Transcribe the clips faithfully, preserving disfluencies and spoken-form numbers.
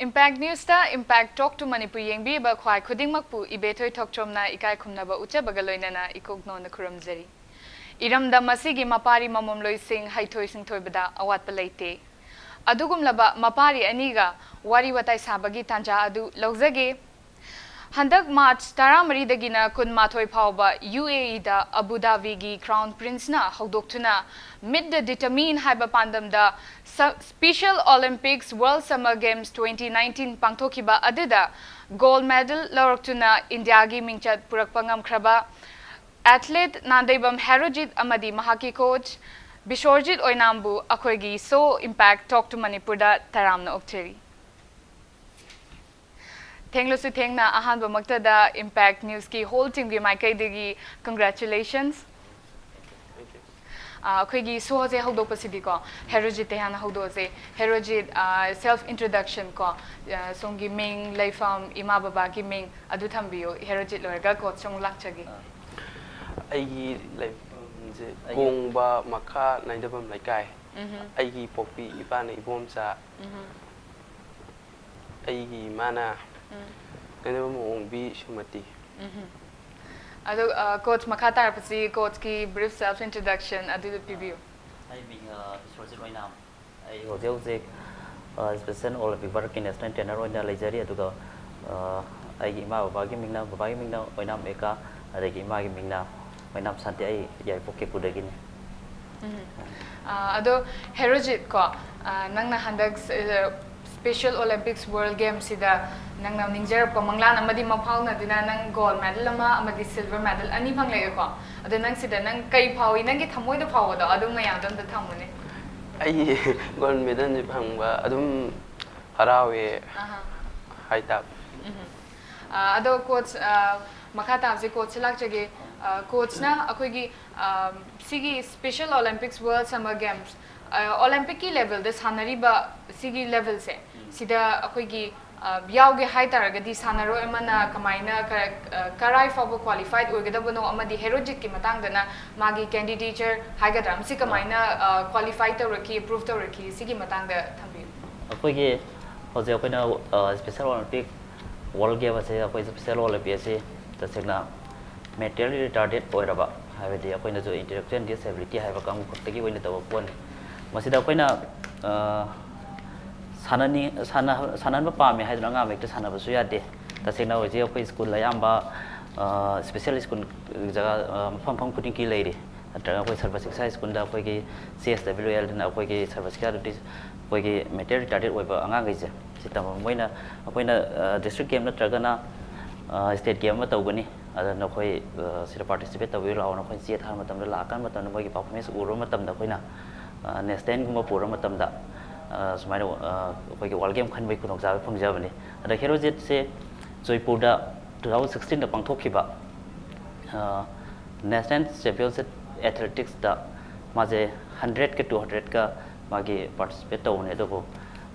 Impact Newsꯇ Impact Talk to Manipur ꯌꯦꯡꯕꯤꯕ ꯈ꯭ꯋꯥꯏ ꯈꯨꯗꯤꯡꯃꯛꯄꯨ ꯏꯕꯦꯊꯣꯏ ꯊꯣꯛꯆꯣꯝꯅ ꯏꯀꯥꯏ ꯈꯨꯝꯅꯕ ꯎꯠꯆꯕꯒ ꯂꯣꯏꯅꯅ ꯏꯀꯣꯛ ꯅꯧꯅ ꯈꯨꯔꯨꯝꯖꯔꯤ꯫ ꯏꯔꯝꯗꯝ ꯑꯁꯤꯒꯤ ꯃꯄꯥꯔꯤ ꯃꯃꯣꯝꯂꯣꯏꯁꯤꯡ ꯍꯩꯊꯣꯏ ꯁꯤꯡꯊꯣꯏꯕꯗ ꯑꯋꯥꯠꯄ ꯂꯩꯇꯦ꯫ ꯑꯗꯨꯒꯨꯝꯂꯕ ꯃꯄꯥꯔꯤ ꯑꯅꯤꯒ ꯋꯥꯔꯤ ꯋꯥꯇꯥꯏ ꯁꯥꯕꯒꯤ ꯇꯥꯟꯖꯥ ꯑꯗꯨ ꯂꯧꯖꯒꯦ꯫ ꯍꯟꯗꯛ March ꯇꯔꯥꯃꯔꯤꯗꯒꯤꯅ ꯀꯨꯟꯃꯥꯊꯣꯏ ꯐꯥꯎꯕ UAEꯗ ꯑꯕꯨ ꯙꯥꯕꯤꯒꯤ Crown Princeꯅ ꯍꯧꯗꯣꯛꯇꯨꯅ Meet the Determined ꯍꯥꯏꯕ ꯄꯥꯟꯗꯝꯗ ꯁ-, Special Olympics World Summer Games twenty nineteen ꯄꯥꯡꯊꯣꯛꯈꯤꯕ ꯑꯗꯨꯗ gold medal ꯂꯧꯔꯛꯇꯨꯅ ꯏꯟꯗꯤꯌꯥꯒꯤ ꯃꯤꯡꯆꯠ ꯄꯨꯔꯛꯄ ꯉꯝꯈ꯭ꯔꯕ athlete ꯅꯥꯟꯗꯩꯕꯝ ꯍꯦꯔꯣꯖꯤꯠ ꯑꯃꯗꯤ ꯃꯍꯥꯛꯀꯤ coach ꯕꯤꯁꯣꯔꯖꯤꯠ ꯑꯣꯏꯅꯥꯝꯕꯨ ꯑꯩꯈꯣꯏꯒꯤ show Impact Talk to ꯃꯅꯤꯄꯨꯔꯗ ꯇꯔꯥꯝꯅ ꯑꯣꯛꯆꯔꯤ꯫ ꯊꯦꯡꯂꯁꯨ ꯊꯦꯡꯅ ꯑꯍꯥꯟꯕꯃꯛꯇꯗ Impact Newsꯀꯤ whole teamꯒꯤ ꯃꯥꯏꯀꯩꯗꯒꯤ congratulations꯫ ꯑꯥ, ꯑꯩꯈꯣꯏꯒꯤ showꯁꯦ ꯍꯧꯗꯣꯛꯄꯁꯤꯗꯤꯀꯣ, ꯍꯦꯔꯣꯖꯤꯠꯇꯩ ꯍꯥꯟꯅ ꯍꯧꯗꯣꯛꯑꯁꯦ꯫ ꯍꯦꯔꯣꯖꯤꯠ, ꯑꯥ, self introduction ꯀꯣ, ꯑꯥ, ꯁꯣꯝꯒꯤ ꯃꯤꯡ, ꯂꯩꯐꯝ, ꯏꯃꯥ ꯕꯕꯥꯒꯤ ꯃꯤꯡ ꯑꯗꯨ ꯊꯝꯕꯤꯌꯨ꯫ ꯍꯦꯔꯣꯖꯤꯠ ꯂꯣꯏꯔꯒ coach ꯑꯃꯨꯛ ꯂꯥꯛꯆꯒꯦ꯫ ꯑꯥ꯫ ꯑꯩꯒꯤ ꯂꯩꯐꯝꯁꯦ ꯑꯩꯒꯤ ꯀꯣꯡꯕ ꯃꯈꯥ ꯅꯥꯏꯗꯕꯝ ꯂꯩꯀꯥꯏ꯫ ꯎꯝꯍꯨꯝ꯫ ꯑꯩꯒꯤ ꯄꯣꯛꯄꯤ ꯏꯄꯥꯅ ꯏꯕꯣꯝꯆꯥ꯫ ꯎꯝꯍꯨꯝ꯫ ꯑꯩꯒꯤ ꯏꯃꯥꯅ ꯎꯝ꯫ ꯅꯥꯏꯗꯕꯝ ꯑꯣꯡꯕꯤ ꯁꯨꯃꯇꯤ꯫ ꯎꯝꯍꯨꯝ꯫ ꯑꯗꯣ, ꯑ, coach ꯃꯈꯥ ꯇꯥꯔꯛꯄꯁꯤ coachꯀꯤ brief self introduction ꯑꯗꯨ ꯄꯤꯕꯤꯌꯨ꯫ ꯑꯩ ꯃꯤꯡ, ꯑ, ꯕꯤꯁ꯭ꯋꯖꯤꯠ ꯑꯣꯏꯅꯥꯝ꯫ ꯑꯩ ꯍꯧꯖꯤꯛ ꯍꯧꯖꯤꯛ, ꯑ, Special Olympic ꯚꯥꯔꯠꯀꯤ national trainer ꯑꯣꯏꯅ ꯂꯩꯖꯔꯤ꯫ ꯑꯗꯨꯒ, ꯑ, ꯑꯩꯒꯤ ꯏꯃꯥ ꯕꯕꯥꯒꯤ ꯃꯤꯡꯅ, ꯕꯕꯥꯒꯤ ꯃꯤꯡꯅ ꯑꯣꯏꯅꯥꯝ ꯑꯦꯀꯥ, ꯑꯗꯒꯤ ꯏꯃꯥꯒꯤ ꯃꯤꯡꯅ ꯑꯣꯏꯅꯥꯝ ꯁꯥꯟꯇꯤ꯫ ꯑꯩ ꯌꯥꯏꯔꯤꯄꯣꯛ ꯀꯦꯀꯨꯗꯒꯤꯅꯤ꯫ ꯎꯝ꯫ ꯑ, ꯑꯗꯣ ꯍꯦꯔꯣꯖꯤꯠ ꯀꯣ, ꯑ, ꯅꯪꯅ ꯍꯟꯗꯛ, ꯑ, Special Olympics World Gamesꯁꯤꯗ ꯅꯪꯅ ꯅꯤꯡꯖꯔꯛꯄ ꯃꯪꯂꯥꯟ ꯑꯃꯗꯤ ꯃꯪꯐꯥꯎꯅꯗꯨꯅ ꯅꯪ gold medal ꯑꯃ ꯑꯃꯗꯤ silver medal ꯑꯅꯤ ꯐꯪꯂꯛꯑꯦꯀꯣ꯫ ꯑꯗꯣ ꯅꯪ ꯁꯤꯗ ꯅꯪ ꯀꯩ ꯐꯥꯎꯏ? ꯅꯪꯒꯤ ꯊꯃꯣꯏꯗ ꯐꯥꯎꯕꯗꯣ ꯑꯗꯨꯝ ꯃꯌꯥꯝꯗ ꯑꯝꯇ ꯊꯝꯃꯨꯅꯦ꯫ ꯑꯩ gold medalꯁꯦ ꯐꯪꯕ ꯑꯗꯨꯝ ꯍꯔꯥꯎꯋꯦ ꯑꯍꯥ꯫ ꯍꯥꯏꯇꯥꯕ꯫ ꯎꯝ꯫ ꯑ, ꯑꯗꯣ coach, ꯑ, ꯃꯈꯥ ꯇꯥꯕꯁꯦ coachꯁꯦ ꯂꯥꯛꯆꯒꯦ꯫ ꯑ, coachꯅ ꯑꯩꯈꯣꯏꯒꯤ, ꯑ, ꯁꯤꯒꯤ Special Olympics World Summer Games, ꯑ, Olympicꯀꯤ levelꯗ ꯁꯥꯟꯅꯔꯤꯕ ꯁꯤꯒꯤ levelꯁꯦ, ꯎꯝ꯫ ꯁꯤꯗ ꯑꯩꯈꯣꯏꯒꯤ, ꯑ, ꯌꯥꯎꯒꯦ ꯍꯥꯏ ꯇꯥꯔꯒꯗꯤ ꯁꯥꯟꯅꯔꯣꯏ ꯑꯃꯅ ꯀꯃꯥꯏꯅ ꯀ-, ꯑ, ꯀꯔꯥꯏ ꯐꯥꯎꯕ qualified ꯑꯣꯏꯒꯗꯕꯅꯣ ꯑꯃꯗꯤ ꯍꯦꯔꯣꯖꯤꯠꯀꯤ ꯃꯇꯥꯡꯗꯅ ꯃꯥꯒꯤ candidature ꯍꯥꯏꯒꯗ꯭ꯔꯥ, ꯃꯁꯤ ꯀꯃꯥꯏꯅ, ꯑ, qualify ꯇꯧꯔꯛꯈꯤ, approve ꯇꯧꯔꯛꯈꯤ, ꯁꯤꯒꯤ ꯃꯇꯥꯡꯗ ꯊꯝꯕꯤꯌꯨ꯫ ꯑꯩꯈꯣꯏꯒꯤ ꯍꯧꯖꯤꯛ ꯑꯩꯈꯣꯏꯅ ꯁ꯭ꯄꯦꯁꯦꯜ ꯑꯣꯂꯤꯝꯄꯤꯛ ꯋꯥꯔꯜ ꯒꯦꯝ ꯑꯁꯦ, ꯑꯩꯈꯣꯏ ꯁ꯭ꯄꯦꯁꯦꯜ ꯑꯣꯂꯤꯝꯄꯤꯛ ꯑꯁꯤ ꯇꯁꯦꯡꯅ ꯃꯦꯟꯇꯦꯜꯂꯤ ꯔꯤꯇꯥꯔꯗꯦꯠ ꯑꯣꯏꯔꯕ, ꯍꯥꯏꯕꯗꯤ ꯑꯩꯈꯣꯏꯅꯁꯨ ꯏꯟꯇꯦꯂꯦꯛꯆꯨꯋꯦꯜ ꯗꯤꯁꯑꯦꯕꯤꯂꯤꯇꯤ ꯍꯥꯏꯕ ꯀꯥꯡꯕꯨ ꯈꯛꯇꯒꯤ ꯑꯣꯏꯅ ꯇꯧꯕ ꯄꯣꯠꯅꯤ꯫ ꯃꯁꯤꯗ ꯑꯩꯈꯣꯏꯅ ꯑ, ꯁꯥꯟꯅꯅꯤꯡ ꯁꯥꯟꯅ ꯁꯥꯟꯅꯍꯟꯕ ꯄꯥꯝꯃꯦ ꯍꯥꯏꯗꯨꯅ ꯑꯉꯥꯡ ꯍꯦꯛꯇ ꯁꯥꯟꯅꯕꯁꯨ ꯌꯥꯗꯦ꯫ ꯇꯁꯦꯡꯅ ꯍꯧꯖꯤꯛ ꯑꯩꯈꯣꯏ ꯁ꯭ꯀꯨꯜ ꯑꯌꯥꯝꯕ ꯁ꯭ꯄꯦꯁꯦꯜ ꯁ꯭ꯀꯨꯜ ꯖꯒꯥ, ꯑ, ꯃꯐꯝ ꯃꯐꯝ ꯈꯨꯗꯤꯡꯒꯤ ꯂꯩꯔꯤ꯫ ꯅꯠꯇ꯭ꯔꯒ ꯑꯩꯈꯣꯏ ꯁꯔꯕ ꯁꯤꯛꯁꯥ ꯁ꯭ꯀꯨꯜꯗ ꯑꯩꯈꯣꯏꯒꯤ ꯁꯤ ꯑꯦꯁ ꯗꯕ꯭ꯂꯤꯎ ꯑꯦꯜ ꯍꯥꯏꯅ ꯑꯩꯈꯣꯏꯒꯤ ꯁꯔꯕ ꯁꯤꯛꯁꯥ ꯗ꯭ꯌꯨꯇꯤ, ꯑꯩꯈꯣꯏꯒꯤ ꯃꯦꯟꯇꯦꯜ ꯔꯤꯇꯥꯔꯗꯦꯠ ꯑꯣꯏꯕ ꯑꯉꯥꯡꯈꯩꯁꯦ ꯁꯤ ꯇꯝꯕ, ꯃꯣꯏꯅ, ꯑꯩꯈꯣꯏꯅ ꯗꯤꯁꯇ꯭ꯔꯤꯛ ꯒꯦꯝ ꯅꯠꯇ꯭ꯔꯒꯅ ꯁ꯭ꯇꯦꯠ ꯒꯦꯝ ꯑꯃ ꯇꯧꯒꯅꯤ, ꯑꯗ ꯅꯈꯣꯏ ꯁꯤꯗ ꯄꯥꯔꯇꯤꯁꯤꯄꯦꯠ ꯇꯧꯕꯤꯌꯨ ꯂꯥꯛꯑꯣ, ꯅꯈꯣꯏ ꯆꯦ ꯊꯥꯕ ꯃꯇꯝꯗ, ꯂꯥꯛꯀꯥꯟ ꯃꯇꯝꯗ ꯃꯣꯏꯒꯤ ꯄꯔꯐꯣꯔꯃꯦꯟꯁ ꯎꯔꯕ ꯃꯇꯝꯗ ꯑꯩꯈꯣꯏꯅ ꯅꯦꯁꯅꯦꯜꯒꯨꯝꯕ ꯄꯨꯔꯕ ꯃꯇꯝꯗ ꯁꯨꯃꯥꯏꯅ ꯑꯩꯈꯣꯏꯒꯤ ꯋꯥꯔꯜ ꯒꯦꯝ ꯈꯟꯕꯒꯤ ꯈꯨꯗꯣꯡꯆꯥꯕ ꯐꯪꯖꯕꯅꯤ꯫ ꯑꯗ ꯍꯦꯔꯣꯖꯤꯠꯁꯦ ꯖꯣꯏꯄꯨꯔꯗ ꯇꯨ ꯊꯥꯎꯖꯟ ꯁꯤꯛꯁꯇꯤꯟꯗ ꯄꯥꯡꯊꯣꯛꯈꯤꯕ ꯅꯦꯁꯅꯦꯜ ꯆꯦꯝꯄꯤꯌꯟꯁꯤꯞ ꯑꯦꯊꯂꯦꯇꯤꯛꯁꯇ ꯃꯥꯁꯦ ꯍꯟꯗ꯭ꯔꯦꯠꯀ ꯇꯨ ꯍꯟꯗ꯭ꯔꯦꯠꯀ ꯃꯥꯒꯤ ꯄꯥꯔꯇꯤꯁꯤꯄꯦꯠ ꯇꯧꯕꯅꯦ꯫ ꯑꯗꯨꯕꯨ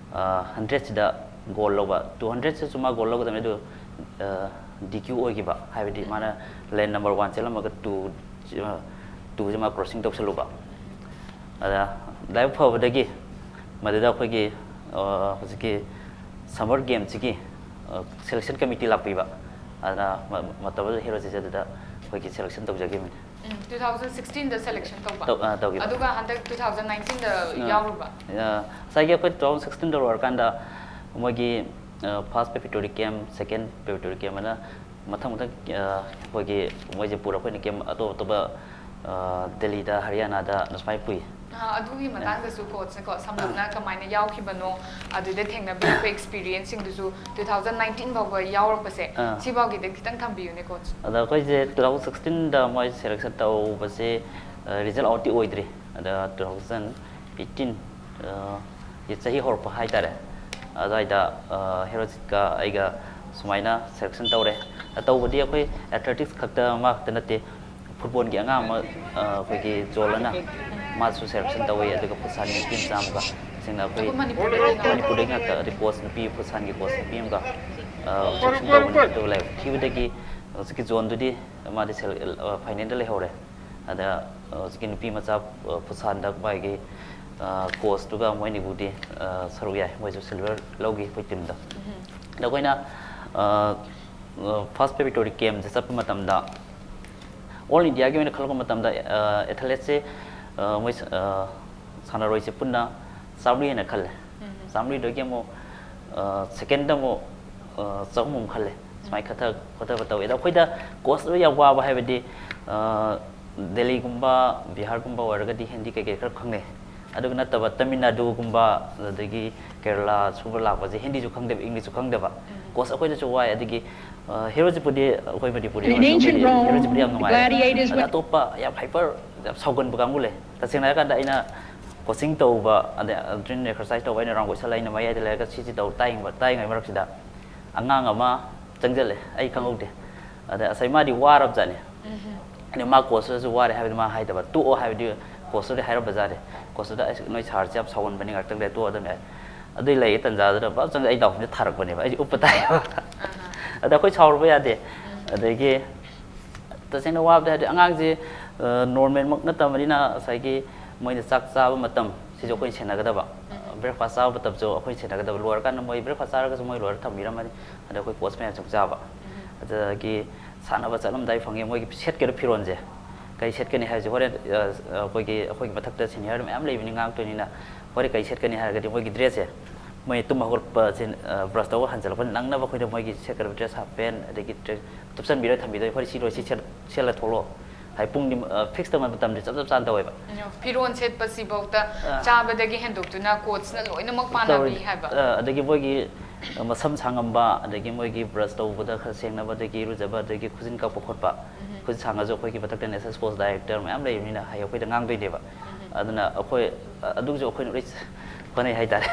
ꯍꯟꯗ꯭ꯔꯦꯠꯁꯤꯗ ꯒꯣꯜ ꯂꯧꯕ, ꯇꯨ ꯍꯟꯗ꯭ꯔꯦꯠꯁꯤꯁꯨ ꯃꯥ ꯒꯣꯜ ꯂꯧꯒꯗꯕꯅꯤ, ꯑꯗꯨ ꯗꯤ ꯀ꯭ꯌꯨ ꯑꯣꯏꯈꯤꯕ, ꯍꯥꯏꯕꯗꯤ ꯃꯥꯅ ꯂꯦꯟ ꯅꯝꯕꯔ ꯋꯥꯟ ꯆꯦꯜꯂꯝꯃꯒ ꯇꯨ, ꯇꯨꯁꯦ ꯃꯥ ꯀ꯭ꯔꯣꯁꯤꯡ ꯇꯧꯁꯜꯂꯨꯕ꯫ ꯑꯗ ꯂꯥꯏꯕꯛ ꯐꯕꯗꯒꯤ ꯃꯗꯨꯗ ꯑꯩꯈꯣꯏꯒꯤ ꯍꯧꯖꯤꯛꯀꯤ ꯁꯝꯃꯔ ꯒꯦꯝꯁꯤꯒꯤ ꯁꯦꯂꯦꯛꯁꯟ ꯀꯃꯤꯇꯤ ꯂꯥꯛꯄꯤꯕ, ꯑꯗꯨꯅ ꯃꯇꯝ ꯑꯗꯨꯗ ꯍꯦꯔꯣꯖꯤꯠꯁꯦ ꯑꯗꯨꯗ ꯑꯩꯈꯣꯏꯒꯤ ꯁꯦꯂꯦꯛꯁꯟ ꯇꯧꯖꯈꯤꯕꯅꯤ꯫ ꯎꯝ, ꯇꯨ ꯊꯥꯎꯖꯟ ꯁꯤꯛꯁꯇꯤꯟꯗ ꯁꯦꯂꯦꯛꯁꯟ ꯇꯧꯕ꯫ ꯇꯧ- ꯑ, ꯇꯧꯈꯤꯕ꯫ ꯑꯗꯨꯒ ꯍꯟꯗꯛ ꯇꯨ ꯊꯥꯎꯖꯟ ꯅꯥꯏꯟꯇꯤꯟꯗ ꯌꯥꯎꯔꯨꯕ꯫ ꯑ, ꯉꯁꯥꯏꯒꯤ ꯑꯩꯈꯣꯏ ꯇꯨ ꯊꯥꯎꯖꯟ ꯁꯤꯛꯁꯇꯤꯟꯗ ꯂꯣꯏꯔꯀꯥꯟꯗ ꯃꯣꯏꯒꯤ ꯐꯥꯔꯁ ꯄ꯭ꯔꯤꯄꯦꯔꯦꯇꯣꯔꯤ ꯀꯦꯝ, ꯁꯦꯀꯦꯟ ꯄ꯭ꯔꯤꯄꯦꯔꯦꯇꯣꯔꯤ ꯀꯦꯝ ꯑꯅ ꯃꯊꯪ ꯃꯊꯪ ꯑ, ꯑꯩꯈꯣꯏꯒꯤ ꯃꯣꯏꯁꯦ ꯄꯨꯔ ꯑꯩꯈꯣꯏꯅ ꯀꯦꯝ ꯑꯇꯣꯞ ꯑꯇꯣꯞꯄ ꯑ, ꯗꯦꯜꯂꯤꯗ, ꯍꯔꯤꯌꯥꯅꯥꯗ ꯁꯨꯃꯥꯏꯅ ꯄꯨꯏ꯫ ꯑ, ꯑꯗꯨꯒꯤ ꯃꯇꯥꯡꯗꯁꯨ ꯀꯣꯆꯅꯀꯣ ꯁꯝꯂꯞꯅ ꯀꯃꯥꯏꯅ ꯌꯥꯎꯈꯤꯕꯅꯣ, ꯑꯗꯨꯗ ꯊꯦꯡꯅꯕꯤꯔꯛꯄ ꯑꯦꯛꯁꯄꯤꯔꯤꯌꯦꯟꯁꯁꯤꯡꯗꯨꯁꯨ ꯇꯨ ꯊꯥꯎꯖꯟ ꯅꯥꯏꯟꯇꯤꯟ ꯐꯥꯎꯕ ꯌꯥꯎꯔꯛꯄꯁꯦ, ꯑꯥ꯫ ꯁꯤꯐꯥꯎꯒꯤꯗ ꯈꯤꯇꯪ ꯊꯝꯕꯤꯌꯨꯅꯦ ꯀꯣꯆ꯫ ꯑꯗ ꯑꯩꯈꯣꯏꯁꯦ ꯇꯨ ꯊꯥꯎꯖꯟ ꯁꯤꯛꯁꯇꯤꯟꯗ ꯃꯣꯏ ꯁꯦꯂꯦꯛꯁꯟ ꯇꯧꯕꯁꯦ ꯔꯤꯖꯜ ꯑꯥꯎꯠꯇꯤ ꯑꯣꯏꯗ꯭ꯔꯤ꯫ ꯑꯗ ꯇꯨ ꯊꯥꯎꯖꯟ ꯑꯩꯠꯇꯤꯟ ꯆꯍꯤ ꯍꯧꯔꯛꯄ ꯍꯥꯏꯇꯥꯔꯦ, ꯑꯗꯨꯋꯥꯏꯗ ꯍꯦꯔꯣꯖꯤꯠꯀ ꯑꯩꯒ ꯁꯨꯃꯥꯏꯅ ꯁꯦꯂꯦꯛꯁꯟ ꯇꯧꯔꯦ꯫ ꯇꯧꯕꯗꯤ ꯑꯩꯈꯣꯏ ꯑꯦꯊꯂꯦꯇꯤꯛꯁ ꯈꯛꯇ, ꯃꯥ ꯈꯛꯇ ꯅꯠꯇꯦ, ꯐꯨꯠꯕꯣꯜꯒꯤ ꯑꯉꯥꯡ ꯑꯃ ꯑꯩꯈꯣꯏꯒꯤ ꯖꯣꯜ ꯑꯅ, ꯃꯥꯁꯨ ꯁꯦꯂꯦꯛꯁꯟ ꯇꯧꯋꯤ꯫ ꯑꯗꯨꯒ ꯐꯨꯠꯁꯥꯜꯒꯤ ꯅꯨꯄꯤ ꯃꯆꯥ ꯑꯃꯒ, ꯁꯤꯡꯅ ꯑꯩꯈꯣꯏ ꯑꯩꯈꯣꯏ ꯃꯅꯤꯄꯨꯔꯗꯒꯤ ꯉꯥꯛꯇ꯫ ꯃꯅꯤꯄꯨꯔꯗꯒꯤ ꯉꯥꯛꯇ, ꯑꯗꯩ ꯀꯣꯆ ꯅꯨꯄꯤ, ꯐꯨꯠꯁꯥꯜꯒꯤ ꯀꯣꯆ ꯅꯨꯄꯤ ꯑꯃꯒ ꯁꯦꯂꯦꯛꯁꯟ ꯇꯧꯕꯅꯤ꯫ ꯑꯗꯨꯒ ꯂꯥꯏꯕꯛ ꯊꯤꯕꯗꯒꯤ ꯍꯧꯖꯤꯛꯀꯤ ꯖꯣꯟꯗꯨꯗꯤ ꯃꯥꯗꯤ ꯐꯥꯏꯅꯦꯜꯗ ꯂꯩꯍꯧꯔꯦ꯫ ꯑꯗ ꯍꯧꯖꯤꯛꯀꯤ ꯅꯨꯄꯤ ꯃꯆꯥ ꯐꯨꯠꯁꯥꯜꯗ ꯃꯥꯒꯤ ꯀꯣꯁꯇꯨꯒ ꯃꯣꯏ ꯑꯅꯤꯕꯨꯗꯤ ꯁꯔꯨꯛ ꯌꯥꯏ, ꯃꯣꯏꯁꯨ ꯁꯤꯜꯚꯔ ꯂꯧꯈꯤ ꯑꯩꯈꯣꯏ ꯇꯤꯝꯗꯣ꯫ ꯑꯗꯣ ꯑꯩꯈꯣꯏꯅ ꯐꯥꯔꯁ ꯄ꯭ꯔꯤꯄꯦꯔꯦꯇꯣꯔꯤ ꯀꯦꯝꯁꯦ ꯆꯠꯄ ꯃꯇꯝꯗ ꯑꯣꯜ ꯏꯟꯗꯤꯌꯥꯒꯤ ꯑꯣꯏꯅ ꯈꯜꯂꯛꯄ ꯃꯇꯝꯗ ꯑꯦꯊꯂꯦꯠꯁꯦ ꯃꯣꯏ ꯁꯥꯟꯅꯔꯣꯏꯁꯦ ꯄꯨꯟꯅ ꯆꯥꯝꯃꯔꯤ ꯍꯦꯟꯅ ꯈꯜꯂꯦ꯫ ꯆꯥꯝꯃꯔꯤꯗꯒꯤ ꯑꯃꯨꯛ ꯁꯦꯀꯦꯟꯗ ꯑꯃꯨꯛ ꯆꯍꯨꯝ ꯑꯃꯨꯛ ꯈꯜꯂꯦ꯫ ꯁꯨꯃꯥꯏꯅ ꯈꯠꯊ ꯈꯣꯠꯊꯕ ꯇꯧꯋꯦ꯫ ꯑꯗꯣ ꯑꯩꯈꯣꯏꯗ ꯀꯣꯁꯇ ꯌꯥꯝ ꯋꯥꯕ ꯍꯥꯏꯕꯗꯤ ꯗꯦꯜꯂꯤꯒꯨꯝꯕ, ꯕꯤꯍꯥꯔꯒꯨꯝꯕ ꯑꯣꯏꯔꯒꯗꯤ ꯍꯤꯟꯗꯤ ꯀꯩꯀꯩ ꯈꯔ ꯈꯪꯅꯩ꯫ ꯑꯗꯨꯒ ꯅꯠꯇꯕ ꯇꯥꯃꯤꯜ ꯅꯥꯗꯨꯒꯨꯝꯕ, ꯑꯗꯒꯤ ꯀꯦꯔꯂꯥ ꯁꯨꯝꯕ ꯂꯥꯛꯄꯁꯦ ꯍꯤꯟꯗꯤꯁꯨ ꯈꯪꯗꯦꯕ, ꯏꯪꯂꯤꯁꯁꯨ ꯈꯪꯗꯦꯕ꯫ ꯀꯣꯁ ꯑꯩꯈꯣꯏꯗꯁꯨ ꯋꯥꯏ꯫ ꯑꯗꯒꯤ ꯍꯦꯔꯣꯖꯤꯠꯄꯨꯗꯤ ꯑꯩꯈꯣꯏ ꯃꯅꯤꯄꯨꯔꯤ ꯑꯣꯏꯔꯁꯨ ꯑꯩꯈꯣꯏꯗꯤ ꯍꯦꯔꯣꯖꯤꯠꯄꯨꯗꯤ ꯌꯥꯝ ꯅꯨꯡꯉꯥꯏ꯫ ꯑꯗ ꯑꯇꯣꯞꯄ ꯌꯥꯝ ꯍꯥꯏꯄꯔ, ꯌꯥꯝ ꯁꯥꯎꯒꯟꯕ ꯀꯥꯡꯕꯨ ꯂꯩ꯫ ꯇꯁꯦꯡꯅ ꯍꯥꯏꯔꯀꯥꯟꯗ ꯑꯩꯅ ꯀꯣꯆꯤꯡ ꯇꯧꯕ, ꯑꯗꯩ ꯇ꯭ꯔꯦꯅꯤꯡ ꯑꯦꯛꯁꯔꯁꯥꯏꯁ ꯇꯧꯕ, ꯑꯩꯅ ꯔꯥꯎꯟ ꯀꯣꯏꯁꯜꯂ ꯑꯩꯅ ꯃꯌꯥꯏꯗ ꯂꯩꯔꯒ ꯁꯤꯁꯤ ꯇꯧ ꯇꯥꯏꯉꯩ ꯃꯔꯛꯁꯤꯗ ꯑꯉꯥꯡ ꯑꯃ ꯆꯪꯁꯤꯜꯂꯦ, ꯑꯩ ꯈꯪꯍꯧꯗꯦ꯫ ꯑꯗ ꯉꯁꯥꯏ ꯃꯥꯗꯤ ꯋꯥꯔꯕꯖꯥꯠꯅꯤ꯫ ꯑꯗ ꯃꯥ ꯀꯣꯆꯇꯨꯗꯁꯨ ꯋꯥꯔꯦ ꯍꯥꯏꯕꯗꯤ ꯃꯥ ꯍꯥꯏꯗꯕ, ꯇꯣꯛꯑꯣ ꯍꯥꯏꯕꯗꯤ ꯀꯣꯆꯇꯨꯗ ꯍꯥꯏꯔꯝꯕꯖꯥꯠꯅꯤ꯫ ꯀꯣꯆꯇꯨꯗ "ꯑꯩꯁ, ꯅꯣꯏ ꯁꯥꯔꯁꯦ ꯌꯥꯝ ꯁꯥꯎꯒꯟꯕꯅꯤ, ꯉꯥꯛꯇꯪ ꯂꯩꯔ ꯇꯣꯛꯑꯣ ꯑꯗꯨꯝ ꯍꯥꯏ"꯫ ꯑꯗꯨꯏ ꯂꯩꯌꯦ ꯇꯟꯖꯥꯗꯨꯗ ꯕꯛ ꯆꯪꯉ ꯑꯩ ꯗꯥꯎꯟꯁꯤꯗ ꯊꯥꯔꯛꯄꯅꯦꯕ, ꯑꯩꯁꯦ ꯎꯞꯄ ꯇꯥꯏꯌꯦꯕ꯫ ꯑꯗ ꯑꯩꯈꯣꯏ ꯁꯥꯎꯔꯨꯕ ꯌꯥꯗꯦ꯫ ꯑꯗꯒꯤ ꯇꯁꯦꯡꯅ ꯋꯥꯕꯗꯤ ꯍꯥꯏꯗꯤ ꯑꯉꯥꯡꯁꯦ ꯅꯣꯔꯃꯦꯜꯃꯛ ꯅꯠꯇꯕꯅꯤꯅ ꯉꯁꯥꯏꯒꯤ ꯃꯣꯏꯅ ꯆꯥꯛ ꯆꯥꯕ ꯃꯇꯝ ꯁꯤꯁꯨ ꯑꯩꯈꯣꯏꯅ ꯁꯦꯟꯅꯒꯗꯕ꯫ ꯕ꯭ꯔꯦꯛꯐꯥꯁ ꯆꯥꯕ ꯃꯇꯝꯁꯨ ꯑꯩꯈꯣꯏꯅ ꯁꯦꯟꯅꯒꯗꯕ꯫ ꯂꯣꯏꯔꯀꯥꯟꯗ ꯃꯣꯏ ꯕ꯭ꯔꯦꯛꯐꯥꯁ ꯆꯥꯔꯒꯁꯨ ꯃꯣꯏ ꯂꯣꯏꯔ ꯊꯝꯕꯤꯔꯝꯃꯅꯤ꯫ ꯑꯗ ꯑꯩꯈꯣꯏ ꯀꯣꯆ ꯃꯌꯥꯝ ꯆꯪ ꯆꯥꯕ꯫ ꯑꯗꯒꯤ ꯁꯥꯟꯅꯕ ꯆꯠꯂꯝꯗꯥꯏ ꯐꯪꯉꯦ ꯃꯣꯏꯒꯤ ꯁꯦꯠꯀꯗꯕ ꯐꯤꯔꯣꯜꯁꯦ꯫ ꯀꯩ ꯁꯦꯠꯀꯅꯤ ꯍꯥꯏꯕꯁꯦ ꯍꯣꯔꯦꯟ ꯑꯩꯈꯣꯏꯒꯤ ꯑꯩꯈꯣꯏꯒꯤ ꯃꯊꯛꯇ ꯁꯦꯅꯤꯌꯔ ꯃꯌꯥꯝ ꯂꯩꯕꯅꯤ, ꯉꯥꯡꯉꯛꯇꯣꯏꯅꯤꯅ꯫ ꯍꯣꯔꯦꯟ ꯀꯩ ꯁꯦꯠꯀꯅꯤ ꯍꯥꯏꯔꯒꯗꯤ ꯃꯣꯏꯒꯤ ꯗ꯭ꯔꯦꯁꯁꯦ ꯃꯣꯏ ꯇꯨꯝ ꯍꯧꯒꯠꯂꯛꯄꯁꯦ, ꯕ꯭ꯔꯁ ꯇꯧꯕ ꯍꯟꯖꯤꯜꯂꯛꯄ ꯅꯪꯅꯕ ꯑꯩꯈꯣꯏꯅ ꯃꯣꯏꯒꯤ ꯁꯦꯠꯀꯗꯕ ꯗ꯭ꯔꯦꯁ, ꯍꯥꯐ ꯄꯦꯟ ꯑꯗꯒꯤ ꯇ꯭ꯔꯦꯛ ꯊꯨꯞꯆꯟꯕꯤꯔ ꯊꯝꯕꯤꯗꯣꯏ꯫ "ꯍꯣꯔꯦꯟ ꯁꯤ ꯂꯣꯏ ꯁꯤ ꯁꯦꯠ-, ꯁꯦꯠꯂ ꯊꯣꯛꯂꯛꯑꯣ" ꯍꯥꯏ꯫ ꯄꯨꯡꯗꯤ ꯐꯤꯛꯁ ꯇꯧꯕ ꯃꯇꯝꯗꯤ ꯆꯞ ꯆꯞ ꯆꯥꯅ ꯇꯧꯋꯦꯕ꯫ ꯐꯤꯔꯣꯟ ꯁꯦꯠꯄꯁꯤꯐꯥꯎꯗ ꯑꯥ꯫ ꯆꯥꯕꯗꯒꯤ ꯍꯦꯟꯗꯣꯛꯇꯨꯅ ꯀꯣꯆꯅ ꯂꯣꯏꯅꯃꯛ ꯄꯥꯟꯅꯕꯤ ꯇꯧꯔꯤ꯫ ꯍꯥꯏꯕ꯫ ꯑ, ꯑꯗꯒꯤ ꯃꯣꯏꯒꯤ ꯃꯁꯝ ꯁꯥꯡꯉꯝꯕ, ꯑꯗꯒꯤ ꯃꯣꯏꯒꯤ ꯕ꯭ꯔꯁ ꯇꯧꯕꯗ ꯈꯔ ꯁꯦꯡꯅꯕ, ꯑꯗꯒꯤ ꯏꯔꯨꯖꯕ, ꯑꯗꯒꯤ ꯈꯨꯖꯤꯟ ꯀꯛꯄ ꯈꯣꯠꯄ꯫ ꯈꯨꯖꯤꯟ ꯁꯥꯡꯉꯁꯨ ꯑꯩꯈꯣꯏꯒꯤ ꯃꯊꯛꯇ ꯅꯦꯁꯅꯦꯜ ꯁ꯭ꯄꯣꯔꯠꯁ ꯗꯥꯏꯔꯦꯛꯇꯔ ꯃꯌꯥꯝ ꯂꯩꯕꯅꯤꯅ ꯍꯌꯦꯡ ꯑꯩꯈꯣꯏꯗ ꯉꯥꯡꯗꯣꯏꯅꯦꯕ꯫ ꯑꯗꯨꯅ ꯑꯩꯈꯣꯏ, ꯑ, ꯑꯗꯨꯒꯤꯁꯨ ꯑꯩꯈꯣꯏꯅ ꯂꯣꯏ ꯍꯣꯠꯅꯩ ꯍꯥꯏꯇꯥꯔꯦ꯫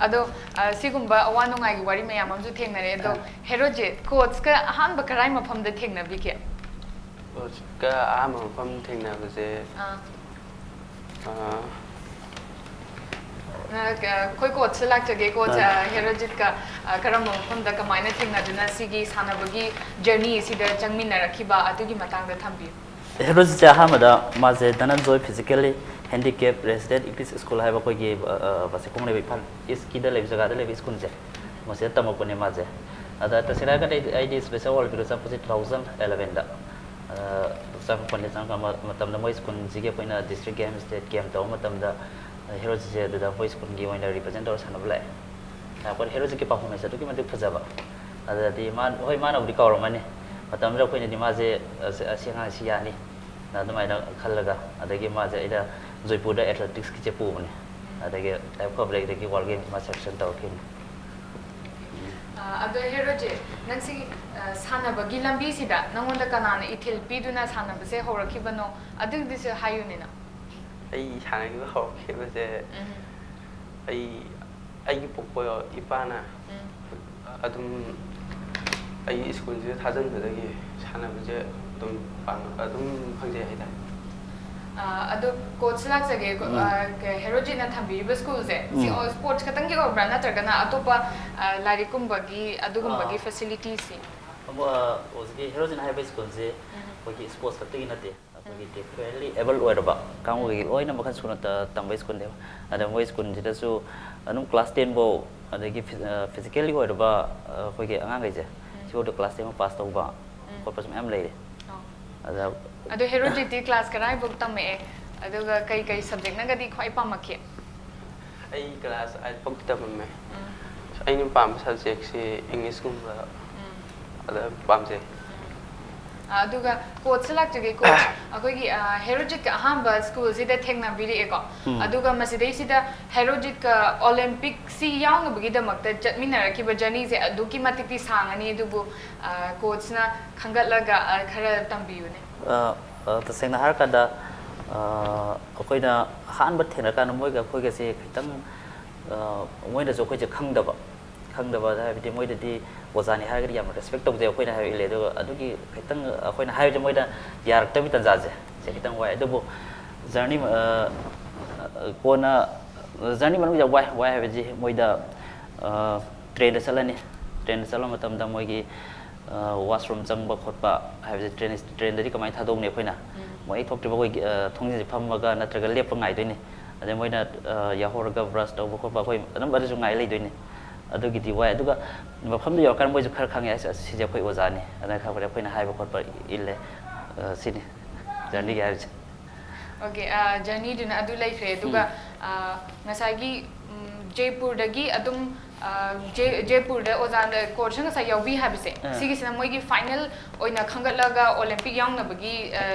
ꯑꯗꯣ, ꯑ, ꯁꯤꯒꯨꯝꯕ ꯑꯋꯥ ꯅꯨꯡꯉꯥꯏꯒꯤ ꯋꯥꯔꯤ ꯃꯌꯥꯝ ꯑꯃꯁꯨ ꯊꯦꯡꯅꯔꯦ꯫ ꯑꯗꯣ, ꯑ꯫ ꯍꯦꯔꯣꯖꯤꯠ, ꯀꯣꯆꯀ ꯑꯍꯥꯟꯕ ꯀꯔꯥꯏ ꯃꯐꯝꯗ ꯊꯦꯡꯅꯕꯤꯒꯦ? ꯀꯣꯆꯀ ꯑꯍꯥꯟꯕ ꯃꯐꯝ ꯊꯦꯡꯅꯕꯁꯦ, ꯑꯥ꯫ ꯑ, ꯑ, ꯀ-, ꯑꯩꯈꯣꯏ ꯀꯣꯆꯁꯨ ꯂꯥꯛꯆꯒꯦ꯫ ꯀꯣꯆ, ꯑ꯫ ꯑ, ꯍꯦꯔꯣꯖꯤꯠꯀ, ꯑ, ꯀꯔꯝꯕ ꯃꯐꯝꯗ ꯀꯃꯥꯏꯅ ꯊꯦꯡꯅꯗꯨꯅ ꯁꯤꯒꯤ ꯁꯥꯟꯅꯕꯒꯤ ꯖꯔꯅꯤ ꯑꯁꯤꯗ ꯆꯪꯃꯤꯟꯅꯔꯛꯈꯤꯕ ꯑꯗꯨꯒꯤ ꯃꯇꯥꯡꯗ ꯊꯝꯕꯤꯌꯨ꯫ ꯍꯦꯔꯣꯖꯤꯠꯁꯦ ꯑꯍꯥꯟꯕꯗ ꯃꯥꯁꯦ ꯙꯅꯟꯖꯣꯏ physically Handicap Resident English School ꯍꯥꯏꯕ ꯑꯩꯈꯣꯏꯒꯤ ꯕꯥꯁꯤꯈꯣꯡ ꯂꯩꯕ, ꯏꯝꯐꯥꯜ ꯏꯁꯀꯤꯗ ꯂꯩꯕ ꯖꯒꯥꯗ ꯂꯩꯕ ꯁ꯭ꯀꯨꯜꯁꯦ, ꯃꯁꯤꯗ ꯇꯝꯃꯛꯄꯅꯦ ꯃꯥꯁꯦ꯫ ꯑꯗ ꯇꯁꯦꯡꯅ ꯍꯥꯏꯔꯒꯗꯤ ꯑꯩꯗꯤ ꯁ꯭ꯄꯦꯁꯦꯜ ꯑꯣꯂꯦꯝꯄꯤꯛꯇ ꯆꯠꯄꯁꯦ two thousand elevenꯗ ꯆꯪꯉꯛꯄꯅꯦ꯫ ꯆꯪꯉꯛꯄ ꯃꯇꯝꯗ ꯃꯣꯏ ꯁ꯭ꯀꯨꯜꯁꯤꯒꯤ ꯑꯩꯈꯣꯏꯅ ꯗꯤꯁꯇ꯭ꯔꯤꯛ ꯒꯦꯝ, ꯁ꯭ꯇꯦꯠ ꯒꯦꯝ ꯇꯧꯕ ꯃꯇꯝꯗ ꯍꯦꯔꯣꯖꯤꯠꯁꯦ ꯑꯗꯨꯗ ꯑꯩꯈꯣꯏ ꯁ꯭ꯀꯨꯜꯒꯤ ꯑꯣꯏꯅ ꯔꯤꯄ꯭ꯔꯖꯦꯟ ꯇꯧꯔ ꯁꯥꯟꯅꯕ ꯂꯥꯛꯑꯦ꯫ ꯂꯥꯛꯄꯗ ꯍꯦꯔꯣꯖꯤꯠꯀꯤ ꯄꯔꯐꯣꯔꯃꯦꯟꯁ ꯑꯗꯨꯛꯀꯤ ꯃꯇꯤꯛ ꯐꯖꯕ꯫ ꯑꯗꯨꯗꯗꯤ ꯃꯥ, ꯍꯣꯏ, ꯃꯥꯅꯕꯨꯗꯤ ꯀꯥꯎꯔꯝꯃꯅꯤ꯫ ꯃꯇꯝꯗꯨꯗ ꯑꯩꯈꯣꯏꯅꯗꯤ ꯃꯥꯁꯦ, "ꯑꯁ, ꯑꯁꯤ ꯑꯉꯥꯡꯁꯤ ꯌꯥꯅꯤ", ꯑꯗꯨꯃꯥꯏꯅ ꯈꯜꯂꯒ, ꯑꯗꯒꯤ ꯃꯥꯁꯦ ꯑꯩꯅ ꯖꯣꯏꯄꯨꯔꯗ ꯑꯦꯊꯂꯦꯇꯤꯛꯁꯀꯤꯁꯦ ꯄꯨꯕꯅꯦ꯫ ꯑꯗꯒꯤ ꯂꯥꯏꯕꯛ ꯐꯕꯗꯒꯤ ꯋꯥꯔꯜ ꯒꯦꯝꯁ ꯃꯥ ꯁꯦꯂꯦꯛꯁꯟ ꯇꯧꯔꯛꯈꯤꯕꯅꯤ꯫ ꯑ, ꯑꯗꯣ ꯍꯦꯔꯣꯖꯤꯠ, ꯅꯪꯁꯤ, ꯑ, ꯁꯥꯟꯅꯕꯒꯤ ꯂꯝꯕꯤꯁꯤꯗ ꯅꯪꯉꯣꯟꯗ ꯀꯅꯥꯅ ꯏꯊꯤꯜ ꯄꯤꯗꯨꯅ ꯁꯥꯟꯅꯕꯁꯦ ꯍꯧꯔꯛꯈꯤꯕꯅꯣ? ꯑꯗꯨꯒꯤꯁꯨ ꯍꯥꯏꯌꯨꯅꯦ ꯅꯪ꯫ ꯑꯩ ꯁꯥꯟꯅꯈꯤꯕ ꯍꯧꯔꯛꯈꯤꯕꯁꯦ, ꯎꯝ꯫ ꯑꯩ, ꯑꯩꯒꯤ ꯄꯣꯛꯄ ꯏꯄꯥꯅ ꯎꯝ꯫ ꯑꯗꯨꯝ ꯑꯩ ꯁ꯭ꯀꯨꯜꯁꯤꯗ ꯊꯥꯖꯤꯟꯕꯗꯒꯤ ꯁꯥꯟꯅꯕꯁꯦ ꯑꯗꯨꯝ ꯄꯥꯝ-, ꯑꯗꯨꯝ ꯈꯪꯖꯩ ꯍꯥꯏꯇꯥꯔꯦ꯫ ꯑ, ꯑꯗꯣ ꯀꯣꯆ ꯂꯥꯛꯆꯒꯦ꯫ ꯀꯣ-, ꯎꯝ꯫ ꯑ, ꯀ-, ꯍꯦꯔꯣꯖꯤꯠꯅ ꯊꯝꯕꯤꯔꯤꯕ ꯁ꯭ꯀꯨꯜꯁꯦ, ꯁꯤ ꯎꯝ꯫ ꯑꯣ, ꯁ꯭ꯄꯣꯔꯠꯁ ꯈꯛꯇꯪꯒꯤ ꯑꯣꯏꯕ꯭ꯔꯥ, ꯅꯠꯇ꯭ꯔꯒꯅ ꯑꯇꯣꯞꯄ, ꯑ, ꯂꯥꯏꯔꯤꯛꯀꯨꯝꯕꯒꯤ ꯑꯗꯨꯒꯨꯝꯕꯒꯤ ꯑ, ꯐꯦꯁꯤꯂꯤꯇꯤꯁꯁꯤ? ꯑꯃ, ꯍꯧꯖꯤꯛꯀꯤ ꯍꯦꯔꯣꯖꯤꯠ ꯍꯥꯏꯕ ꯁ꯭ꯀꯨꯜꯁꯦ ꯎꯝ꯫ ꯑꯩꯈꯣꯏꯒꯤ ꯁ꯭ꯄꯣꯔꯠꯁ ꯈꯛꯇꯒꯤ ꯅꯠꯇꯦ, ꯑꯩꯈꯣꯏꯒꯤ ꯗꯤꯐ꯭ꯔꯦꯟꯂꯤ ꯑꯦꯕꯜ ꯑꯣꯏꯔꯕ ꯀꯥꯡꯕꯨꯒꯤ ꯂꯣꯏꯅ ꯃꯈꯜ ꯁꯨꯅ ꯇ-, ꯇꯝꯕ ꯁ꯭ꯀꯨꯜꯅꯦꯕ꯫ ꯑꯗ ꯃꯣꯏ ꯁ꯭ꯀꯨꯜꯁꯤꯗꯁꯨ ꯑꯗꯨꯝ ꯀ꯭ꯂꯥꯁ ꯇꯦꯟ ꯐꯧ, ꯑꯗꯒꯤ ꯐꯤ-, ꯑ, ꯐꯤꯖꯤꯀꯦꯜꯂꯤ ꯑꯣꯏꯔꯕ, ꯑ, ꯑꯩꯈꯣꯏꯒꯤ ꯑꯉꯥꯡꯈꯩꯁꯦ, ꯎꯝ꯫ ꯁꯤꯐꯥꯎꯗ ꯀ꯭ꯂꯥꯁ ꯇꯦꯟ ꯐꯥꯎ ꯄꯥꯁ ꯇꯧꯕ ꯎꯝ꯫ ꯈꯣꯠꯄꯁꯨ ꯃꯌꯥꯝ ꯂꯩꯔꯦ꯫ ꯑꯣ꯫ ꯑꯗ ꯑꯗꯣ ꯍꯦꯔꯣꯖꯤꯠꯇꯤ ꯀ꯭ꯂꯥꯁ ꯀꯗꯥꯏꯐꯥꯎ ꯇꯝꯃꯛꯑꯦ? ꯑꯗꯨꯒ ꯀꯩ ꯀꯩ ꯁꯕꯖꯦꯛꯅꯒꯗꯤ ꯈ꯭ꯋꯥꯏ ꯄꯥꯝꯃꯛꯈꯤ? ꯑꯩ ꯀ꯭ꯂꯥꯁ ꯑꯥꯏꯠ ꯐꯥꯎ ꯇꯝꯃꯝꯃꯦ꯫ ꯎꯝ꯫ ꯑꯩꯅ ꯄꯥꯝꯕ ꯁꯕꯖꯦꯛꯁꯤ ꯏꯪꯂꯤꯁꯀꯨꯝꯕ ꯎꯝ꯫ ꯑꯗ ꯄꯥꯝꯖꯩ꯫ ꯑ, ꯑꯗꯨꯒ ꯀꯣꯆꯁꯦ ꯂꯥꯛꯆꯒꯦ꯫ ꯀꯣꯆ, ꯑꯩꯈꯣꯏꯒꯤ, ꯑ, ꯍꯦꯔꯣꯖꯤꯠꯀ ꯑꯍꯥꯟꯕ ꯁ꯭ꯀꯨꯜꯁꯤꯗ ꯊꯦꯡꯅꯕꯤꯔꯛꯑꯦꯀꯣ꯫ ꯎꯝ꯫ ꯑꯗꯨꯒ ꯃꯁꯤꯗꯩꯁꯤꯗ ꯍꯦꯔꯣꯖꯤꯠꯀ ꯑꯣꯂꯦꯝꯄꯤꯛꯁꯤ ꯌꯥꯎꯅꯕꯒꯤꯗꯃꯛꯇ ꯆꯠꯃꯤꯟꯅꯔꯛꯈꯤꯕ ꯖꯔꯅꯤꯁꯦ ꯑꯗꯨꯛꯀꯤ ꯃꯇꯤꯛꯇꯤ ꯁꯥꯡꯉꯅꯤ, ꯑꯗꯨꯕꯨ, ꯑ, ꯀꯣꯆꯅ ꯈꯟꯒꯠꯂꯒ, ꯑ, ꯈꯔ ꯇꯝꯕꯤꯌꯨꯅꯦ꯫ ꯑ, ꯑ, ꯇꯁꯦꯡꯅ ꯍꯥꯏꯔꯀꯥꯟꯗ, ꯑ, ꯑꯩꯈꯣꯏꯅ ꯑꯍꯥꯟꯕ ꯊꯦꯡꯅꯔꯀꯥꯟꯗ ꯃꯣꯏꯒ ꯑꯩꯈꯣꯏꯒꯁꯦ ꯈꯤꯇꯪ, ꯑ, ꯃꯣꯏꯅꯁꯨ ꯑꯩꯈꯣꯏꯁꯦ ꯈꯪꯗꯕ, ꯈꯪꯗꯕ ꯍꯥꯏꯕꯗꯤ ꯃꯣꯏꯗꯗꯤ ꯑꯣꯖꯥꯅꯤ ꯍꯥꯏꯔꯒꯗꯤ ꯌꯥꯝꯅ ꯔꯦꯁꯄꯦꯛ ꯇꯧꯖꯩ ꯑꯩꯈꯣꯏꯅ ꯍꯥꯏꯕ ꯏꯜꯂꯦ꯫ ꯑꯗꯨꯒ ꯑꯗꯨꯒꯤ ꯈꯤꯇꯪ ꯑꯩꯈꯣꯏꯅ ꯍꯥꯏꯕꯁꯦ ꯃꯣꯏꯅ ꯌꯥꯔꯛꯇꯕꯒꯤ ꯇꯥꯟꯖꯥꯁꯦ, ꯁꯤ ꯈꯤꯇꯪ ꯋꯥꯏ꯫ ꯑꯗꯨꯕꯨ ꯖꯔꯅꯤ, ꯑ, ꯀꯣꯟꯅ ꯖꯔꯅꯤ ꯃꯅꯨꯡꯗ ꯌꯥꯝ ꯋꯥꯏ, ꯋꯥꯏ ꯍꯥꯏꯕꯁꯤ ꯃꯣꯏꯗ, ꯑ, ꯇ꯭ꯔꯦꯟꯗ ꯆꯠꯂꯅꯤ꯫ ꯇ꯭ꯔꯦꯟꯗ ꯆꯠꯂ ꯃꯇꯝꯗ ꯃꯣꯏꯒꯤ, ꯑ, ꯋꯥꯁꯔꯨꯝ ꯆꯪꯕ ꯈꯣꯠꯄ ꯍꯥꯏꯕꯁꯦ ꯇ꯭ꯔꯦꯟ, ꯇ꯭ꯔꯦꯟꯗꯗꯤ ꯀꯃꯥꯏꯅ ꯊꯥꯗꯣꯛꯅꯤ ꯑꯩꯈꯣꯏꯅ? ꯎꯝ꯫ ꯃꯌꯦꯛ ꯊꯣꯛꯇ꯭ꯔꯤꯕ ꯑꯩꯈꯣꯏꯒꯤ ꯊꯣꯡꯖꯤꯟꯁꯦ ꯐꯝꯃꯒ ꯅꯠꯇ꯭ꯔꯒ ꯂꯦꯞꯄ ꯉꯥꯏꯗꯣꯏꯅꯤ꯫ ꯑꯗꯩ ꯃꯣꯏꯅ ꯌꯥꯍꯧꯔꯒ ꯕ꯭ꯔꯁ ꯇꯧꯕ ꯈꯣꯠꯄ ꯑꯩꯈꯣꯏ ꯑꯗꯨꯝ ꯑꯗꯨꯁꯨ ꯉꯥꯏ ꯂꯩꯗꯣꯏꯅꯤ꯫ ꯑꯗꯨꯒꯤꯗꯤ ꯋꯥꯏ꯫ ꯑꯗꯨꯒ ꯃꯐꯝꯗꯨ ꯌꯧꯔꯀꯥꯟꯗ ꯃꯣꯏꯁꯨ ꯈꯔ ꯈꯪꯉꯦ, "ꯑꯁ, ꯁꯤꯁꯦ ꯑꯩꯈꯣꯏ ꯑꯣꯖꯥꯅꯤ", ꯑꯗꯨꯅ ꯈꯪꯕꯗ ꯑꯩꯈꯣꯏꯅ ꯍꯥꯏꯕ ꯈꯣꯠꯄ ꯏꯜꯂꯦ꯫ ꯁꯤꯅꯤ ꯖꯔꯅꯤꯒꯤ ꯍꯥꯏꯕꯁꯦ꯫ ꯑꯣꯀꯦ, ꯖꯔꯅꯤꯗꯨꯅ ꯑꯗꯨ ꯂꯩꯈ꯭ꯔꯦ꯫ ꯑꯗꯨꯒ ꯉꯁꯥꯏꯒꯤ ꯖꯩꯄꯨꯔꯗꯒꯤ ꯑꯗꯨꯝ ꯖꯩꯄꯨꯔꯗ ꯑꯣꯖꯥ ꯀꯣꯔꯁ ꯉꯁꯥꯏ ꯌꯥꯎꯕꯤ ꯍꯥꯏꯕꯁꯦ, ꯁꯤꯒꯤꯁꯤꯅ ꯃꯣꯏꯒꯤ ꯐꯥꯏꯅꯦꯜ ꯑꯣꯏꯅ ꯈꯟꯒꯠꯂꯒ ꯑꯣꯂꯦꯝꯄꯤꯛ ꯌꯥꯎꯅꯕꯒꯤ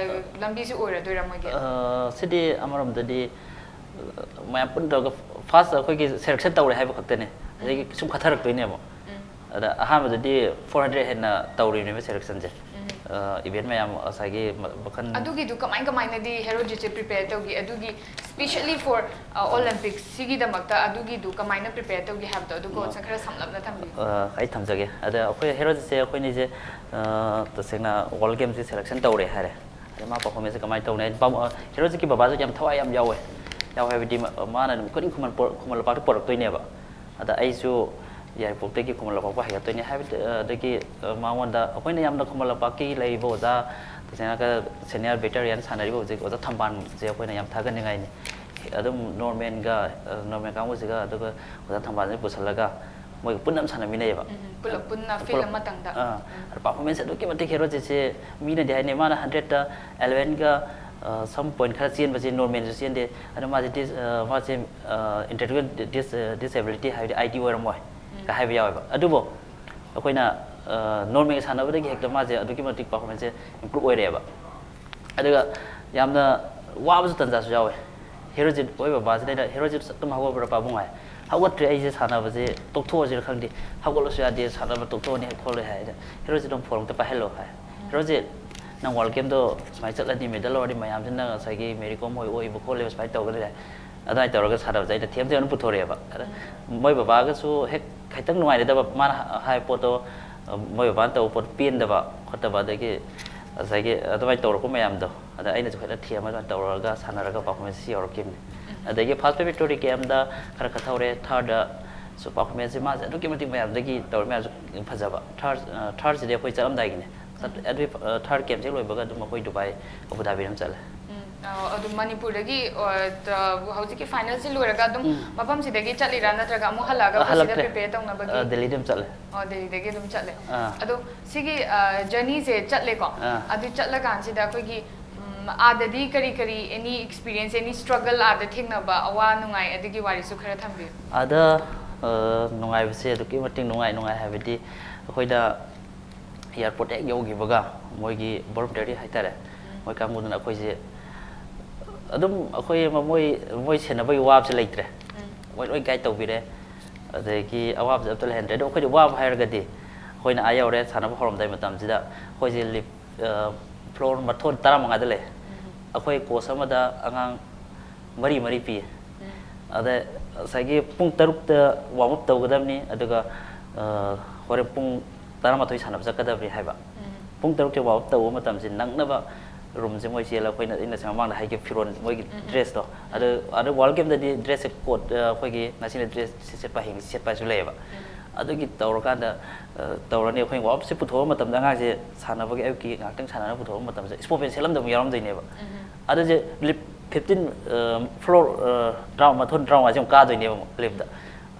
ꯂꯝꯕꯤꯁꯤ ꯑꯣꯏꯔꯗꯣꯏꯔꯥ ꯃꯣꯏꯒꯤ? ꯁꯤꯗꯤ ꯑꯃꯔꯣꯝꯗꯗꯤ ꯃꯌꯥꯝ ꯄꯨꯟꯅ ꯇꯧꯔꯒ ꯐꯥꯔꯁ ꯑꯩꯈꯣꯏꯒꯤ ꯁꯦꯂꯦꯛꯁꯟ ꯇꯧꯔꯦ ꯍꯥꯏꯕ ꯈꯛꯇꯅꯦ꯫ ꯑꯗꯒꯤ ꯁꯨꯝ ꯈꯠꯊꯔꯛꯇꯣꯏꯅꯦꯕ꯫ ꯑꯗ ꯑꯍꯥꯟꯕꯗꯗꯤ ꯐꯣꯔ ꯍꯟꯗ꯭ꯔꯦꯗ ꯍꯦꯟꯅ ꯇꯧꯔꯤꯕꯅꯦꯕ ꯁꯦꯂꯦꯛꯁꯟꯁꯦ꯫ ꯏꯚꯦꯟ ꯃꯌꯥꯝ ꯉꯁꯥꯏꯒꯤ ꯃꯈꯜ ꯑꯗꯨꯒꯤꯗꯨ ꯀꯃꯥꯏ ꯀꯃꯥꯏꯅꯗꯤ ꯍꯦꯔꯣꯖꯤꯠꯁꯦ ꯄ꯭ꯔꯤꯄꯦꯌꯔ ꯇꯧꯈꯤ? ꯑꯗꯨꯒꯤ specially for Olympics ꯁꯤꯒꯤꯗꯃꯛꯇ ꯑꯗꯨꯒꯤꯗꯨ ꯀꯃꯥꯏꯅ ꯄ꯭ꯔꯤꯄꯦꯌꯔ ꯇꯧꯈꯤ ꯍꯥꯏꯕꯗꯣ ꯑꯗꯨ ꯀꯣꯟꯁ ꯈꯔ ꯁꯝꯂꯞꯅ ꯊꯝꯕꯤꯌꯨ꯫ ꯑꯩ ꯊꯝꯖꯒꯦ꯫ ꯑꯗ ꯑꯩꯈꯣꯏ ꯍꯦꯔꯣꯖꯤꯠꯁꯦ ꯑꯩꯈꯣꯏꯅꯤꯁꯦ ꯇꯁꯦꯡꯅ ꯋꯥꯔꯜ ꯒꯦꯝꯁꯀꯤ ꯁꯦꯂꯦꯛꯁꯟ ꯇꯧꯔꯦ ꯍꯥꯏꯔꯦ꯫ ꯑꯗ ꯃꯥ ꯄꯔꯐꯣꯔꯃꯦꯟꯁꯁꯦ ꯀꯃꯥꯏꯅ ꯇꯧꯅꯤ ꯍꯥꯏꯗꯤ ꯍꯦꯔꯣꯖꯤꯠꯀꯤ ꯕꯕꯥꯁꯨ ꯌꯥꯝ ꯊꯋꯥꯏ ꯌꯥꯝ ꯌꯥꯎꯋꯦ꯫ ꯌꯥꯎꯋꯦ ꯍꯥꯏꯕꯗꯤ ꯃꯥꯅ ꯅꯨꯃꯤꯠ ꯈꯨꯗꯤꯡ ꯈꯨꯃꯟ ꯈꯨꯃꯟ ꯂꯝꯄꯥꯛꯇ ꯄꯣꯔꯛꯇꯣꯏꯅꯦꯕ꯫ ꯑꯗ ꯑꯩꯁꯨ ꯌꯥꯏꯔꯤꯄꯣꯛꯇꯒꯤ ꯈꯨꯃꯟ ꯂꯝꯄꯥꯛ ꯐꯥꯎ ꯍꯥꯏꯒꯠꯇꯣꯏꯅꯦ ꯍꯥꯏꯕꯗꯤ꯫ ꯑꯗꯒꯤ ꯃꯉꯣꯟꯗ ꯑꯩꯈꯣꯏꯅ ꯌꯥꯝꯅ ꯈꯨꯃꯟ ꯂꯝꯄꯥꯛꯀꯤ ꯂꯩꯔꯤꯕ ꯑꯣꯖꯥ ꯇꯁꯦꯡꯅ ꯁꯦꯅꯤꯌꯔ ꯚꯦꯇꯔꯤꯌꯥꯟ ꯁꯥꯟꯅꯔꯤꯕ ꯍꯧꯖꯤꯛ ꯑꯣꯖꯥ ꯊꯝꯕꯥꯜꯁꯦ ꯑꯩꯈꯣꯏꯅ ꯌꯥꯝ ꯊꯥꯒꯠꯅꯤꯡꯉꯥꯏꯅꯤ꯫ ꯑꯗꯨꯝ ꯅꯣꯔꯃꯦꯟꯒ ꯅꯣꯔꯃꯦꯟ ꯀꯥꯡꯕꯨꯁꯤꯒ ꯑꯗꯨꯒ ꯑꯣꯖꯥ ꯊꯝꯕꯥꯜꯁꯦ ꯄꯨꯁꯜꯂꯒ ꯃꯣꯏꯒ ꯄꯨꯟꯅ ꯑꯃ ꯁꯥꯟꯅꯃꯤꯟꯅꯩꯌꯦꯕ꯫ ꯄꯨꯂꯞ ꯄꯨꯟꯅ ꯐꯤꯜ ꯑꯃꯇꯪꯗ꯫ ꯑꯥ, ꯑꯗ ꯄꯔꯐꯣꯔꯃꯦꯟꯁ ꯑꯗꯨꯛꯀꯤ ꯃꯇꯤꯛ ꯍꯦꯔꯣꯖꯤꯠꯁꯦ ꯃꯤꯅꯗꯤ ꯍꯥꯏꯅꯩ ꯃꯥꯅ ꯍꯟꯗ꯭ꯔꯦꯠꯇ ꯑꯦꯂꯚꯦꯟꯒ ꯁꯝ ꯄꯣꯏꯟ ꯈꯔ ꯆꯦꯟꯕꯁꯦ ꯅꯣꯔꯃꯦꯟꯁꯨ ꯆꯦꯟꯗꯦ꯫ ꯑꯗꯣ ꯃꯥꯁꯦ ꯗꯤꯁ ꯃꯥꯁꯦ ꯏꯟꯇꯦꯂꯦꯛꯆꯨꯋꯦꯜ ꯗꯤꯁꯑꯦꯕꯤꯂꯤꯇꯤ ꯍꯥꯏꯕꯗꯤ ꯑꯥꯏ ꯗꯤ ꯑꯣꯏꯔꯝꯃꯣꯏ ꯀ ꯍꯥꯏꯕ ꯌꯥꯎꯋꯦꯕ꯫ ꯑꯗꯨꯕꯨ ꯑꯩꯈꯣꯏꯅ ꯅꯣꯔꯃꯦꯜ ꯁꯥꯟꯅꯕꯗꯒꯤ ꯍꯦꯛꯇ ꯃꯥꯁꯦ ꯑꯗꯨꯛꯀꯤ ꯃꯇꯤꯛ ꯄꯔꯐꯣꯔꯃꯦꯟꯁꯁꯦ ꯏꯝꯄ꯭ꯔꯨꯞ ꯑꯣꯏꯔꯛꯑꯦꯕ꯫ ꯑꯗꯨꯒ ꯌꯥꯝꯅ ꯋꯥꯕꯁꯨ ꯇꯟꯖꯥꯁꯨ ꯌꯥꯎꯋꯦ꯫ ꯍꯦꯔꯣꯖꯤꯠ ꯑꯣꯏꯕ ꯕꯕꯥꯁꯤꯗ ꯑꯩꯅ, "ꯍꯦꯔꯣꯖꯤꯠ ꯑꯗꯨꯝ ꯍꯧꯒꯠꯄ꯭ꯔꯥ ꯄꯥꯕꯨꯡ?" ꯍꯥꯏ꯫ "ꯍꯧꯒꯠꯇ꯭ꯔꯦ, ꯑꯩꯁꯦ ꯁꯥꯟꯅꯕꯁꯦ ꯇꯣꯛꯊꯣꯛꯑꯁꯤꯔ ꯈꯪꯗꯦ, ꯍꯧꯒꯠꯂꯁꯨ ꯌꯥꯗꯦ, ꯁꯥꯟꯅꯕ ꯇꯣꯛꯊꯣꯛꯑꯅꯤ ꯈꯣꯠꯂꯣꯏ" ꯍꯥꯏ꯫ ꯑꯩꯅ, "ꯍꯦꯔꯣꯖꯤꯠ ꯑꯗꯨꯝ ꯐꯣꯟ ꯑꯝꯇ ꯄꯥꯏꯍꯜꯂꯣ" ꯍꯥꯏ꯫ "ꯍꯦꯔꯣꯖꯤꯠ, ꯅꯪ ꯋꯥꯔꯜ ꯒꯦꯝꯗꯣ ꯁꯨꯃꯥꯏꯅ ꯆꯠꯂꯗꯤ ꯃꯦꯗꯜ ꯂꯧꯔꯗꯤ ꯃꯌꯥꯝꯁꯤꯅ ꯉꯁꯥꯏꯒꯤ ꯃꯦꯔꯤ ꯀꯣꯝ ꯍꯣꯏ ꯑꯣꯏꯕ ꯈꯣꯠꯂꯦꯕ ꯁꯨꯃꯥꯏꯅ ꯇꯧꯒꯗ꯭ꯔꯥ" ꯍꯥꯏ꯫ ꯑꯗꯨꯃꯥꯏꯅ ꯇꯧꯔꯒ ꯁꯥꯟꯅꯕꯁꯦ ꯑꯩꯅ ꯊꯦꯝ ꯊꯦꯝꯅ ꯄꯨꯊꯣꯔꯛꯑꯦꯕ꯫ ꯑꯗ ꯃꯣꯏ ꯕꯕꯥꯒꯁꯨ ꯍꯦꯛ ꯈꯤꯇꯪ ꯅꯨꯡꯉꯥꯏꯅꯗꯕ, ꯃꯥꯅ ꯍꯥꯏꯕ ꯄꯣꯠꯇꯣ, ꯃꯣꯏ ꯕꯕꯥꯅ ꯇꯧꯕ ꯄꯣꯠꯇꯣ ꯄꯦꯟꯗꯕ ꯈꯣꯠꯇꯕ, ꯑꯗꯒꯤ ꯉꯁꯥꯏꯒꯤ ꯑꯗꯨꯃꯥꯏꯅ ꯇꯧꯔꯛꯄ ꯃꯌꯥꯝꯗꯣ, ꯑꯗ ꯑꯩꯅꯁꯨ ꯈꯤꯇꯪ ꯊꯦꯝꯃꯒ ꯇꯧꯔꯒ ꯁꯥꯟꯅꯔꯒ ꯄꯔꯐꯣꯔꯃꯦꯟꯁ ꯁꯤ ꯌꯧꯔꯛꯈꯤꯕꯅꯤ꯫ ꯑꯗꯒꯤ ꯐꯥꯔꯁ ꯕꯦꯕꯤ ꯇꯣꯔꯤ ꯀꯦꯝꯗ ꯈꯔ ꯈꯔ ꯊꯧꯔꯦ, ꯊꯥꯔꯗꯁꯨ ꯄꯔꯐꯣꯔꯃꯦꯟꯁꯁꯦ ꯃꯥꯁꯦ ꯑꯗꯨꯛꯀꯤ ꯃꯇꯤꯛ ꯃꯌꯥꯝꯗꯒꯤ ꯇꯧꯔꯤ ꯃꯌꯥꯝꯁꯨ ꯐꯖꯕ꯫ ꯊꯥꯔ ꯊꯥꯔꯠꯁꯤꯗꯤ ꯑꯩꯈꯣꯏ ꯆꯠꯂꯝꯗꯥꯏꯒꯤꯅꯦ꯫ ꯆꯠ- ꯑꯗꯨꯒꯤ ꯊꯥꯔꯠ ꯀꯦꯝꯁꯦ ꯂꯣꯏꯕꯒ ꯑꯗꯨꯝ ꯑꯩꯈꯣꯏ ꯗꯨꯕꯥꯏ, ꯑꯕꯨ ꯙꯥꯕꯤꯗ ꯑꯗꯨꯝ ꯆꯠꯂꯦ꯫ ꯎꯝ, ꯑ, ꯑꯗꯨꯝ ꯃꯅꯤꯄꯨꯔꯗꯒꯤ, ꯑ, ꯇ-, ꯍꯧꯖꯤꯛꯀꯤ ꯐꯥꯏꯅꯦꯜꯁꯤ ꯂꯣꯏꯔꯒ ꯑꯗꯨꯝ ꯃꯐꯝꯁꯤꯗꯒꯤ ꯆꯠꯂꯤꯔꯥ, ꯅꯠꯇ꯭ꯔꯒ ꯑꯃꯨꯛ ꯍꯜꯂꯛꯑꯒ ꯑꯩꯈꯣꯏ ꯁꯤꯗ ꯍꯜꯂꯛꯇ꯭ꯔꯦ꯫ ꯄ꯭ꯔꯤꯄꯦꯌꯔ ꯇꯧꯅꯕꯒꯤ? ꯑ, ꯗꯦꯜꯂꯤꯗ ꯑꯗꯨꯝ ꯆꯠꯂꯦ꯫ ꯑꯣ, ꯗꯦꯜꯂꯤꯗꯒꯤ ꯑꯗꯨꯝ ꯆꯠꯂꯦ꯫ ꯑꯥ꯫ ꯑꯗꯣ ꯁꯤꯒꯤ, ꯑ, ꯖꯔꯅꯤꯁꯦ ꯆꯠꯂꯦꯀꯣ? ꯑꯥ꯫ ꯑꯗꯨ ꯆꯠꯂꯀꯥꯟꯁꯤꯗ ꯑꯩꯈꯣꯏꯒꯤ, ꯎꯝ, ꯑꯥꯗꯗꯤ ꯀꯔꯤ ꯀꯔꯤ ꯑꯦꯅꯤ ꯑꯦꯛꯁꯄꯤꯔꯤꯌꯦꯟꯁ, ꯑꯦꯅꯤ ꯁ꯭ꯇ꯭ꯔꯒꯜ ꯑꯥꯗ ꯊꯦꯡꯅꯕ, ꯑꯋꯥ ꯅꯨꯡꯉꯥꯏ ꯑꯗꯨꯒꯤ ꯋꯥꯔꯤꯁꯨ ꯈꯔ ꯊꯝꯕꯤꯌꯨ꯫ ꯑꯥꯗ, ꯑ, ꯅꯨꯡꯉꯥꯏꯕꯁꯦ ꯑꯗꯨꯛꯀꯤ ꯃꯇꯤꯛ ꯅꯨꯡꯉꯥꯏ꯫ ꯅꯨꯡꯉꯥꯏ ꯍꯥꯏꯕꯗꯤ ꯑꯩꯈꯣꯏꯅ ꯑꯦꯌꯥꯔꯄꯣꯔꯠ ꯍꯦꯛ ꯌꯧꯈꯤꯕꯒ ꯃꯣꯏꯒꯤ ꯚꯣꯂꯨꯟꯇꯔꯤ ꯍꯥꯏꯇꯥꯔꯦ, ꯃꯣꯏ ꯀꯥꯡꯕꯨꯗꯨꯅ ꯑꯩꯈꯣꯏꯁꯦ ꯑꯗꯨꯝ, ꯑꯩꯈꯣꯏ ꯑꯃ ꯃꯣꯏ, ꯃꯣꯏ ꯁꯦꯟꯅꯕꯒꯤ ꯋꯥꯕꯁꯦ ꯂꯩꯇ꯭ꯔꯦ꯫ ꯃꯣꯏ ꯂꯣꯏ ꯒꯥꯏꯗ ꯇꯧꯕꯤꯔꯦ꯫ ꯑꯗꯒꯤ ꯑꯋꯥꯕꯁꯦ ꯑꯝꯇ ꯂꯩꯍꯟꯗ꯭ꯔꯦ꯫ ꯑꯗꯣ ꯑꯩꯈꯣꯏꯗꯤ ꯋꯥꯕ ꯍꯥꯏꯔꯒꯗꯤ ꯑꯩꯈꯣꯏꯅ ꯑꯥ ꯌꯧꯔꯦ, ꯁꯥꯟꯅꯕ ꯍꯧꯔꯝꯗꯥꯏ ꯃꯇꯝꯁꯤꯗ ꯑꯩꯈꯣꯏꯁꯦ ꯂꯤꯞ, ꯑ, ꯐ꯭ꯂꯣꯔ ꯃꯊꯣꯟ ꯇꯔꯥꯃꯉꯥꯗ ꯂꯩ꯫ ꯑꯩꯈꯣꯏ ꯀꯣꯆ ꯑꯃꯗ ꯑꯉꯥꯡ ꯃꯔꯤ ꯃꯔꯤ ꯄꯤ꯫ ꯑꯗ ꯉꯁꯥꯏꯒꯤ ꯄꯨꯡ ꯇꯔꯨꯛꯇ ꯋꯥꯔꯝ ꯑꯞ ꯇꯧꯒꯗꯕꯅꯤ, ꯑꯗꯨꯒ, ꯑ, ꯍꯣꯔꯦꯟ ꯄꯨꯡ ꯇꯔꯥꯃꯥꯊꯣꯏ ꯁꯥꯟꯅꯕ ꯆꯠꯀꯗꯕꯅꯤ ꯍꯥꯏꯕ꯫ ꯄꯨꯡ ꯇꯔꯨꯛꯇ ꯋꯥꯔꯝ ꯑꯞ ꯇꯧꯕ ꯃꯇꯝꯁꯦ ꯅꯪꯅꯕ ꯔꯨꯝꯁꯦ ꯃꯣꯏ ꯆꯦꯜꯂ, ꯑꯩꯈꯣꯏꯅ, ꯑꯩꯅ ꯁꯤ ꯃꯃꯥꯡꯗ ꯍꯥꯏꯈꯤꯕ ꯐꯤꯔꯣꯜ, ꯃꯣꯏꯒꯤ ꯗ꯭ꯔꯦꯁꯇꯣ, ꯑꯗꯨ, ꯑꯗꯨ ꯋꯥꯔꯜ ꯒꯦꯝꯗꯗꯤ ꯗ꯭ꯔꯦꯁꯁꯦ ꯀꯣꯗ, ꯑ, ꯑꯩꯈꯣꯏꯒꯤ ꯉꯁꯤꯅ ꯗ꯭ꯔꯦꯁ ꯁꯤ ꯁꯦꯠꯄ, ꯍꯌꯦꯡ ꯁꯤ ꯁꯦꯠꯄ ꯍꯥꯏꯁꯨ ꯂꯩꯌꯦꯕ꯫ ꯑꯗꯨꯒꯤ ꯇꯧꯔꯀꯥꯟꯗ, ꯑ, ꯇꯧꯔꯅꯤ꯫ ꯑꯩꯈꯣꯏꯅ ꯋꯥꯔꯝ ꯑꯞꯁꯦ ꯄꯨꯊꯣꯛꯄ ꯃꯇꯝꯗ ꯑꯉꯥꯡꯁꯦ ꯁꯥꯟꯅꯕꯒꯤ, ꯑꯌꯨꯛꯀꯤ ꯉꯥꯏꯍꯥꯛꯇꯪ ꯁꯥꯟꯅꯅꯕ ꯄꯨꯊꯣꯛꯄ ꯃꯇꯝꯗ ꯁ꯭ꯄꯣꯔꯠ ꯄꯦꯟ ꯁꯦꯠꯂꯝꯗꯕ ꯌꯥꯎꯔꯝꯗꯣꯏꯅꯦꯕ꯫ ꯑꯗꯨꯁꯦ ꯂꯤꯞ ꯐꯤꯐꯇꯤꯟ, ꯑ, ꯐ꯭ꯂꯣꯔ, ꯑ, ꯇꯔꯥꯃꯥꯊꯣꯏ, ꯇꯔꯥꯃꯉꯥꯁꯦ ꯑꯃꯨꯛ ꯀꯥꯗꯣꯏꯅꯦꯕ ꯑꯃꯨꯛ ꯂꯤꯞꯇ꯫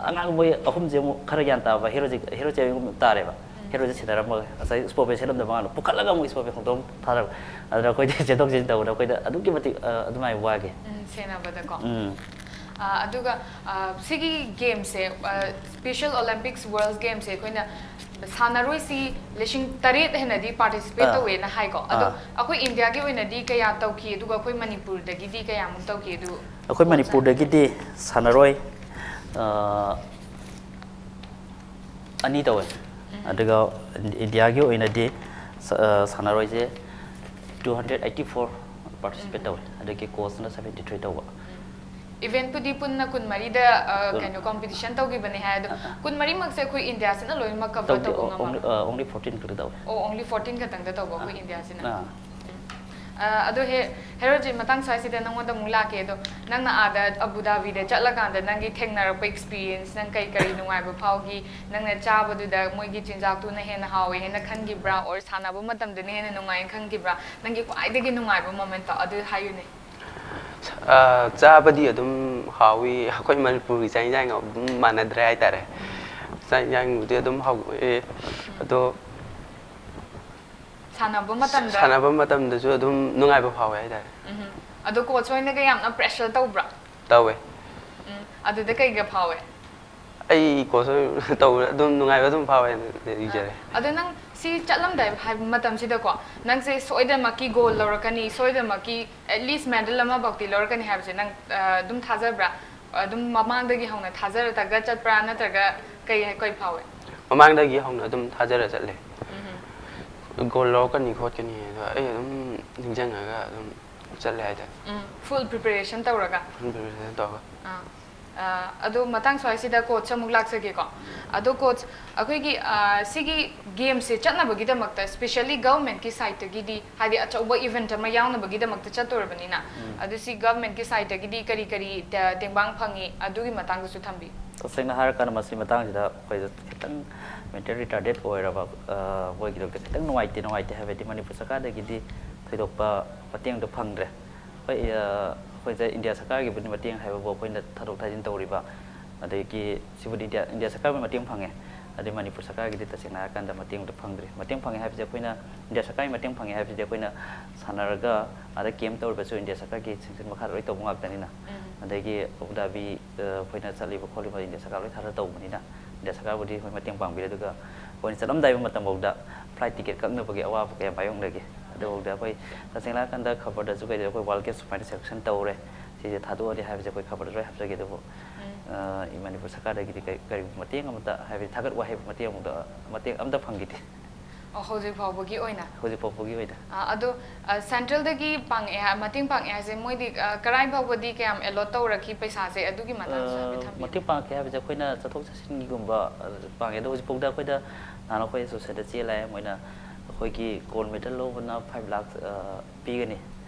ꯑꯉꯥꯡ ꯃꯣꯏ ꯑꯍꯨꯝꯁꯦ ꯑꯃꯨꯛ ꯈꯔ ꯒ꯭ꯌꯥꯟ ꯇꯥꯕ, ꯍꯦꯔꯣꯖꯤꯛ, ꯍꯦꯔꯣ ꯆꯦꯕꯤꯒꯨꯝꯕ ꯇꯥꯔꯦꯕ꯫ ꯍꯦꯔꯣꯁꯦ ꯁꯦꯟꯅꯔꯝꯃꯒ ꯉꯁꯥꯏ ꯁ꯭ꯄꯣꯔꯠ ꯄꯦꯟ ꯁꯦꯠꯂꯝꯗꯕ ꯑꯉꯥꯡꯗꯣ ꯄꯨꯈꯠꯂꯒ ꯑꯃꯨꯛ ꯁ꯭ꯄꯣꯔꯠ ꯄꯦꯟ ꯍꯣꯡꯗꯣꯛꯑ ꯊꯥꯗꯔꯛꯄ꯫ ꯑꯗꯨꯅ ꯑꯩꯈꯣꯏꯗꯤ ꯆꯦꯟꯊꯣꯛ ꯆꯦꯟꯁꯤꯟ ꯇꯧꯕꯗ ꯑꯩꯈꯣꯏꯗ ꯑꯗꯨꯛꯀꯤ ꯃꯇꯤꯛ, ꯑ, ꯑꯗꯨꯃꯥꯏꯅ ꯋꯥꯈꯤ꯫ ꯎꯝ, ꯁꯦꯟꯅꯕꯗꯀꯣ꯫ ꯎꯝ꯫ ꯑ, ꯑꯗꯨꯒ, ꯑ, ꯁꯤꯒꯤ ꯒꯦꯝꯁꯦ, ꯑ, ꯁ꯭ꯄꯦꯁꯦꯜ ꯑꯣꯂꯦꯝꯄꯤꯛꯁ ꯋꯥꯔꯜ ꯒꯦꯝꯁꯦ ꯑꯩꯈꯣꯏꯅ ꯁꯥꯟꯅꯔꯣꯏꯁꯤ ꯂꯤꯁꯤꯡ ꯇꯔꯦꯠ ꯍꯦꯟꯅꯗꯤ ꯄꯥꯔꯇꯤꯁꯤꯄꯦꯠ ꯑꯥ꯫ ꯇꯧꯋꯦꯅ ꯍꯥꯏꯀꯣ꯫ ꯑꯗꯣ ꯑꯥ꯫ ꯑꯩꯈꯣꯏ ꯏꯟꯗꯤꯌꯥꯒꯤ ꯑꯣꯏꯅꯗꯤ ꯀꯌꯥ ꯇꯧꯈꯤ, ꯑꯗꯨꯒ ꯑꯩꯈꯣꯏ ꯃꯅꯤꯄꯨꯔꯗꯒꯤꯗꯤ ꯀꯌꯥꯃꯨꯛ ꯇꯧꯈꯤ? ꯑꯗꯨ ꯑꯩꯈꯣꯏ ꯃꯅꯤꯄꯨꯔꯗꯒꯤꯗꯤ ꯁꯥꯟꯅꯔꯣꯏ, ꯑ, ꯑꯅꯤ ꯇꯧꯋꯦ꯫ ꯑꯗꯨꯒ ꯏꯟꯗꯤꯌꯥꯒꯤ ꯑꯣꯏꯅꯗꯤ ꯁ-, ꯑ, ꯁꯥꯟꯅꯔꯣꯏꯁꯦ two hundred eighty four participate ꯇꯧꯋꯦ, ꯑꯗꯒꯤ ꯀꯣꯆꯅ seventy three ꯇꯧꯕ꯫ ꯏꯚꯦꯟꯠꯄꯨꯗꯤ ꯄꯨꯟꯅ ꯀꯨꯟꯃꯔꯤꯗ, ꯑ, ꯀꯨꯟ- ꯀꯩꯅꯣ, ꯀꯣꯝꯄꯤꯇꯤꯁꯟ ꯇꯧꯈꯤꯕꯅꯦ ꯍꯥꯏ, ꯑꯗꯣ ꯑ, ꯑ꯫ ꯀꯨꯟꯃꯔꯤꯃꯛꯁꯦ ꯑꯩꯈꯣꯏ ꯏꯟꯗꯤꯌꯥꯁꯤꯅ ꯂꯣꯏꯅꯃꯛ ꯀꯚꯔ ꯇꯧꯗꯦ, ꯇꯧꯕ ꯑꯣ, only, ꯉꯝꯃꯕ? ꯑ, only fourteen ꯈꯛꯇ ꯇꯧꯋꯦ꯫ ꯑꯣ, only fourteen ꯈꯛꯇꯪꯗ ꯇꯧꯕ ꯑꯩꯈꯣꯏ ꯑ, ꯏꯟꯗꯤꯌꯥꯁꯤꯅ? ꯑ꯫ ꯎꯝ. ꯑ, ꯑꯗꯣ ꯍꯦ, ꯍꯦꯔꯣꯖꯤꯠ, ꯃꯇꯥꯡ ꯁ꯭ꯋꯥꯏꯁꯤꯗ ꯅꯪꯉꯣꯟꯗ ꯑꯃꯨꯛ ꯂꯥꯛꯀꯦ꯫ ꯑꯗꯣ ꯅꯪꯅ ꯑꯥꯗ ꯑꯕꯨ ꯙꯥꯕꯤꯗ ꯆꯠꯂꯀꯥꯟꯗ ꯅꯪꯒꯤ ꯊꯦꯡꯅꯔꯛꯄ experience, ꯅꯪ ꯀꯩ ꯀꯔꯤ ꯅꯨꯡꯉꯥꯏꯕ ꯐꯥꯎꯈꯤ? ꯅꯪꯅ ꯆꯥꯕꯗꯨꯗ ꯃꯣꯏꯒꯤ ꯆꯤꯟꯖꯥꯛꯇꯨꯅ ꯍꯦꯟꯅ ꯍꯥꯎꯋꯦ ꯍꯥꯏꯅ ꯈꯟꯈꯤꯕ꯭ꯔꯥ, or ꯁꯥꯟꯅꯕ ꯃꯇꯝꯗꯅ ꯍꯦꯟꯅ ꯅꯨꯡꯉꯥꯏꯅ ꯈꯟꯈꯤꯕ꯭ꯔꯥ? ꯅꯪꯒꯤ ꯈ꯭ꯋꯥꯏꯗꯒꯤ ꯅꯨꯡꯉꯥꯏꯕ moment ꯇꯣ ꯑꯗꯨ ꯍꯥꯏꯌꯨꯅꯦ꯫ ꯑ, ꯆꯥꯕꯗꯤ ꯑꯗꯨꯝ ꯍꯥꯎꯋꯤ꯫ ꯑꯩꯈꯣꯏ ꯃꯅꯤꯄꯨꯔꯒꯤ ꯆꯥꯛ ꯏꯟꯁꯥꯡꯒ ꯑꯗꯨꯝ ꯃꯥꯟꯅꯗ꯭ꯔꯦ ꯍꯥꯏꯇꯥꯔꯦ꯫ ꯆꯥꯛ ꯏꯟꯁꯥꯡꯕꯨꯗꯤ ꯑꯗꯨꯝ ꯍꯥꯎꯋꯦ, ꯑꯗꯣ ꯁꯥꯟꯅꯕ ꯃꯇꯝꯗ? ꯁꯥꯟꯅꯕ ꯃꯇꯝꯗꯁꯨ ꯑꯗꯨꯝ ꯅꯨꯡꯉꯥꯏꯕ ꯐꯥꯎꯋꯦ ꯍꯥꯏꯇꯥꯔꯦ꯫ ꯎꯝ꯫ ꯑꯗꯣ coach ꯍꯣꯏꯅꯒ ꯌꯥꯝꯅ pressure ꯇꯧꯕ꯭ꯔꯥ? ꯇꯧꯋꯦ꯫ ꯎꯝ, ꯑꯗꯨꯗ ꯀꯩꯒ ꯐꯥꯎꯋꯦ? ꯑꯩ coach ꯍꯣꯏ ꯇꯧꯕꯗ ꯑꯗꯨꯝ ꯅꯨꯡꯉꯥꯏꯕ ꯑꯗꯨꯝ ꯐꯥꯎꯋꯦꯅ ꯂꯩꯖꯔꯦ꯫ ꯑꯗꯣ ꯅꯪ ꯁꯤ ꯆꯠꯂꯝꯗꯥꯏ ꯍꯥꯏꯕ ꯃꯇꯝꯁꯤꯗꯀꯣ, ꯅꯪꯁꯦ ꯁꯣꯏꯗꯅꯃꯛꯀꯤ goal ꯂꯧꯔꯛꯀꯅꯤ, ꯁꯣꯏꯗꯅꯃꯛꯀꯤ at least medal ꯑꯃꯐꯥꯎꯗꯤ ꯂꯧꯔꯛꯀꯅꯤ ꯍꯥꯏꯕꯁꯦ ꯅꯪ, ꯑ, ꯑꯗꯨꯝ ꯊꯥꯖꯕ꯭ꯔꯥ? ꯑꯗꯨꯝ ꯃꯃꯥꯡꯗꯒꯤ ꯍꯧꯅ ꯊꯥꯖꯔꯒ ꯆꯠꯄ꯭ꯔꯥ, ꯅꯠꯇ꯭ꯔꯒ ꯀꯩ, ꯀꯩ ꯐꯥꯎꯋꯦ? ꯃꯃꯥꯡꯗꯒꯤ ꯍꯧꯅ ꯑꯗꯨꯝ ꯊꯥꯖꯔ ꯆꯠꯂꯦ꯫ ꯎꯝ꯫ Goal ꯂꯧꯔꯛꯀꯅꯤ ꯈꯣꯠꯀꯅꯤ ꯑꯗꯣ ꯑꯩ ꯑꯗꯨꯝ ꯅꯤꯡꯁꯤꯡꯉꯒ ꯑꯗꯨꯝ ꯆꯠꯂꯦ ꯍꯥꯏꯇꯥꯔꯦ꯫ ꯎꯝ, full preparation ꯇꯧꯔꯒ? Full preparation ꯇꯧꯔꯒ꯫ ꯑꯥ꯫ ꯑ, ꯑꯗꯣ ꯃꯇꯥꯡ ꯁ꯭ꯋꯥꯏꯁꯤꯗ coach ꯑꯃꯨꯛ ꯂꯥꯛꯆꯒꯦꯀꯣ꯫ ꯑꯗꯣ coach, ꯑꯩꯈꯣꯏꯒꯤ, ꯑ, ꯁꯤꯒꯤ games ꯁꯦ ꯆꯠꯅꯕꯒꯤꯗꯃꯛꯇ specially government ꯀꯤ side ꯇꯒꯤꯗꯤ, ꯍꯥꯏꯗꯤ ꯑꯆꯧꯕ event ꯑꯃ ꯌꯥꯎꯅꯕꯒꯤꯗꯃꯛꯇ ꯆꯠꯇꯣꯔꯕꯅꯤꯅ, ꯎꯝ꯫ ꯑꯗꯨ ꯁꯤ government ꯀꯤ side ꯇꯒꯤꯗꯤ ꯀꯔꯤ ꯀꯔꯤ ꯇ-, ꯇꯦꯡꯕꯥꯡ ꯐꯪꯉꯤ, ꯑꯗꯨꯒꯤ ꯃꯇꯥꯡꯗꯁꯨ ꯊꯝꯕꯤꯌꯨ꯫ ꯇꯁꯦꯡꯅ ꯍꯥꯏꯔꯀꯥꯟꯗ ꯃꯁꯤ ꯃꯇꯥꯡꯁꯤꯗ ꯑꯩꯈꯣꯏꯗ ꯈꯤꯇꯪ mentally retarded ꯑꯣꯏꯔꯕ, ꯑ, ꯑꯩꯈꯣꯏꯒꯤꯗꯃꯛꯇ ꯈꯤꯇꯪ ꯅꯨꯡꯉꯥꯏꯇꯦ, ꯅꯨꯡꯉꯥꯏꯇꯦ ꯍꯥꯏꯕꯗꯤ ꯃꯅꯤꯄꯨꯔ ꯁꯔꯀꯥꯔꯗꯒꯤꯗꯤ ꯊꯣꯏꯗꯣꯛꯄ ꯃꯇꯦꯡꯗꯣ ꯐꯪꯗ꯭ꯔꯦ꯫ ꯍꯣꯏ, ꯑ, ꯑꯩꯈꯣꯏꯗ ꯏꯟꯗꯤꯌꯥ ꯁꯔꯀꯥꯔꯒꯤꯕꯨꯗꯤ ꯃꯇꯦꯡ ꯍꯥꯏꯕꯕꯨ ꯑꯩꯈꯣꯏꯅ ꯊꯥꯗꯣꯛ ꯊꯥꯖꯤꯟ ꯇꯧꯔꯤꯕ, ꯑꯗꯒꯤ ꯁꯤꯕꯨꯗꯤ ꯏꯟꯗꯤꯌꯥ, ꯏꯟꯗꯤꯌꯥ ꯁꯔꯀꯥꯔꯒꯤ ꯃꯇꯦꯡ ꯐꯪꯉꯦ, ꯑꯗꯩ ꯃꯅꯤꯄꯨꯔ ꯁꯔꯀꯥꯔꯒꯤꯗꯤ ꯇꯁꯦꯡꯅ ꯍꯥꯏꯔꯀꯥꯟꯗ ꯃꯇꯦꯡꯗꯣ ꯐꯪꯗ꯭ꯔꯤ꯫ ꯃꯇꯦꯡ ꯐꯪꯉꯦ ꯍꯥꯏꯕꯁꯦ ꯑꯩꯈꯣꯏꯅ, ꯏꯟꯗꯤꯌꯥ ꯁꯔꯀꯥꯔꯒꯤ ꯃꯇꯦꯡ ꯐꯪꯉꯦ ꯍꯥꯏꯕꯁꯤꯗꯤ ꯑꯩꯈꯣꯏꯅ ꯁꯥꯟꯅꯔꯒ ꯑꯥꯗ camp ꯇꯧꯔꯤꯕꯁꯨ ꯏꯟꯗꯤꯌꯥ ꯁꯔꯀꯥꯔꯒꯤ sanction ꯃꯈꯥꯗ ꯂꯣꯏ ꯇꯧꯕ ꯉꯥꯛꯇꯅꯤꯅ꯫ ꯎꯝ꯫ ꯑꯗꯒꯤ ꯑꯕꯨ ꯙꯥꯕꯤ, ꯑ, ꯑꯩꯈꯣꯏꯅ ꯆꯠꯂꯤꯕ ꯈꯣꯠꯂꯤꯕ ꯏꯟꯗꯤꯌꯥ ꯁꯔꯀꯥꯔ ꯂꯣꯏ ꯊꯥꯗ ꯇꯧꯕꯅꯤꯅ ꯏꯟꯗꯤꯌꯥ ꯁꯔꯀꯥꯔꯕꯨꯗꯤ ꯑꯩꯈꯣꯏ ꯃꯇꯦꯡ ꯄꯥꯡꯕꯤꯔꯦ꯫ ꯑꯗꯨꯒ ꯑꯩꯈꯣꯏꯅ ꯆꯠꯂꯝꯗꯥꯏꯕ ꯃꯇꯝꯐꯥꯎꯗ flight ticket ꯀꯛꯅꯕꯒꯤ ꯑꯋꯥꯕ ꯀꯌꯥ ꯃꯥꯌꯣꯛꯅꯈꯤ꯫ ꯑꯗꯨꯐꯥꯎꯗ ꯑꯩꯈꯣꯏ ꯇꯁꯦꯡꯅ ꯍꯥꯏꯔꯀꯥꯟꯗ ꯈꯕꯔꯗꯁꯨ ꯀꯩꯗ ꯑꯩꯈꯣꯏ World Cup ꯁꯨꯃꯥꯏꯅ sanction ꯇꯧꯔꯦ, ꯁꯤꯁꯦ ꯊꯥꯗꯣꯛꯑꯗꯤ ꯍꯥꯏꯕꯁꯦ ꯑꯩꯈꯣꯏ ꯈꯕꯔꯗ ꯂꯣꯏ ꯍꯥꯞꯆꯒꯦ꯫ ꯑꯗꯨꯕꯨ, ꯎꯝ꯫ ꯑ, ꯃꯅꯤꯄꯨꯔ ꯁꯔꯀꯥꯔꯗꯒꯤꯗꯤ ꯀꯔꯤ, ꯀꯔꯤꯒꯨꯝꯕ ꯃꯇꯦꯡ ꯑꯃꯇ, ꯍꯥꯏꯕꯗꯤ ꯊꯥꯒꯠ ꯋꯥꯍꯩ ꯃꯇꯦꯡ ꯑꯃꯗ, ꯃꯇꯦꯡ ꯑꯝꯇ ꯐꯪꯈꯤꯗꯦ꯫ ꯑꯣ, ꯍꯧꯖꯤꯛ ꯐꯥꯎꯕꯒꯤ ꯑꯣꯏꯅ? ꯍꯧꯖꯤꯛ ꯐꯥꯎꯕꯒꯤ ꯑꯣꯏꯅ꯫ ꯑ, ꯑꯗꯣ, ꯑ, central ꯗꯒꯤ ꯄꯥꯡꯉꯛꯑꯦ ꯍꯥꯏ-, ꯃꯇꯦꯡ ꯄꯥꯡꯉꯛꯑꯦ ꯍꯥꯏꯁꯦ ꯃꯣꯏꯗꯤ, ꯑ, ꯀꯔꯥꯏ ꯐꯥꯎꯕꯗꯤ ꯀꯌꯥꯝ allot ꯇꯧꯔꯛꯈꯤ ꯄꯩꯁꯥꯁꯦ? ꯑꯗꯨꯒꯤ ꯃꯇꯥꯡꯗꯁꯨ ꯍꯥꯏꯐꯦꯠ ꯑ, ꯊꯝꯕꯤꯌꯨ꯫ ꯃꯇꯦꯡ ꯄꯥꯡꯉꯛꯀꯦ ꯍꯥꯏꯕꯁꯦ ꯑꯩꯈꯣꯏꯅ ꯆꯠꯊꯣꯛ ꯆꯠꯁꯤꯟꯒꯤꯒꯨꯝꯕ, ꯑ, ꯄꯥꯡꯉꯦ꯫ ꯑꯗꯣ ꯍꯧꯖꯤꯛꯐꯥꯎꯗ ꯑꯩꯈꯣꯏꯗ ꯅꯍꯥꯟ ꯑꯩꯈꯣꯏ associate ꯗ ꯆꯦ ꯂꯥꯛꯑꯦ, ꯃꯣꯏꯅ ꯑꯩꯈꯣꯏ ꯑꯩꯈꯣꯏꯒꯤ ꯒꯣꯜ ꯃꯦꯗꯜ ꯂꯧꯕꯅ ꯐꯥꯏꯚ ꯂꯥꯛ ꯄꯤꯒꯅꯤ,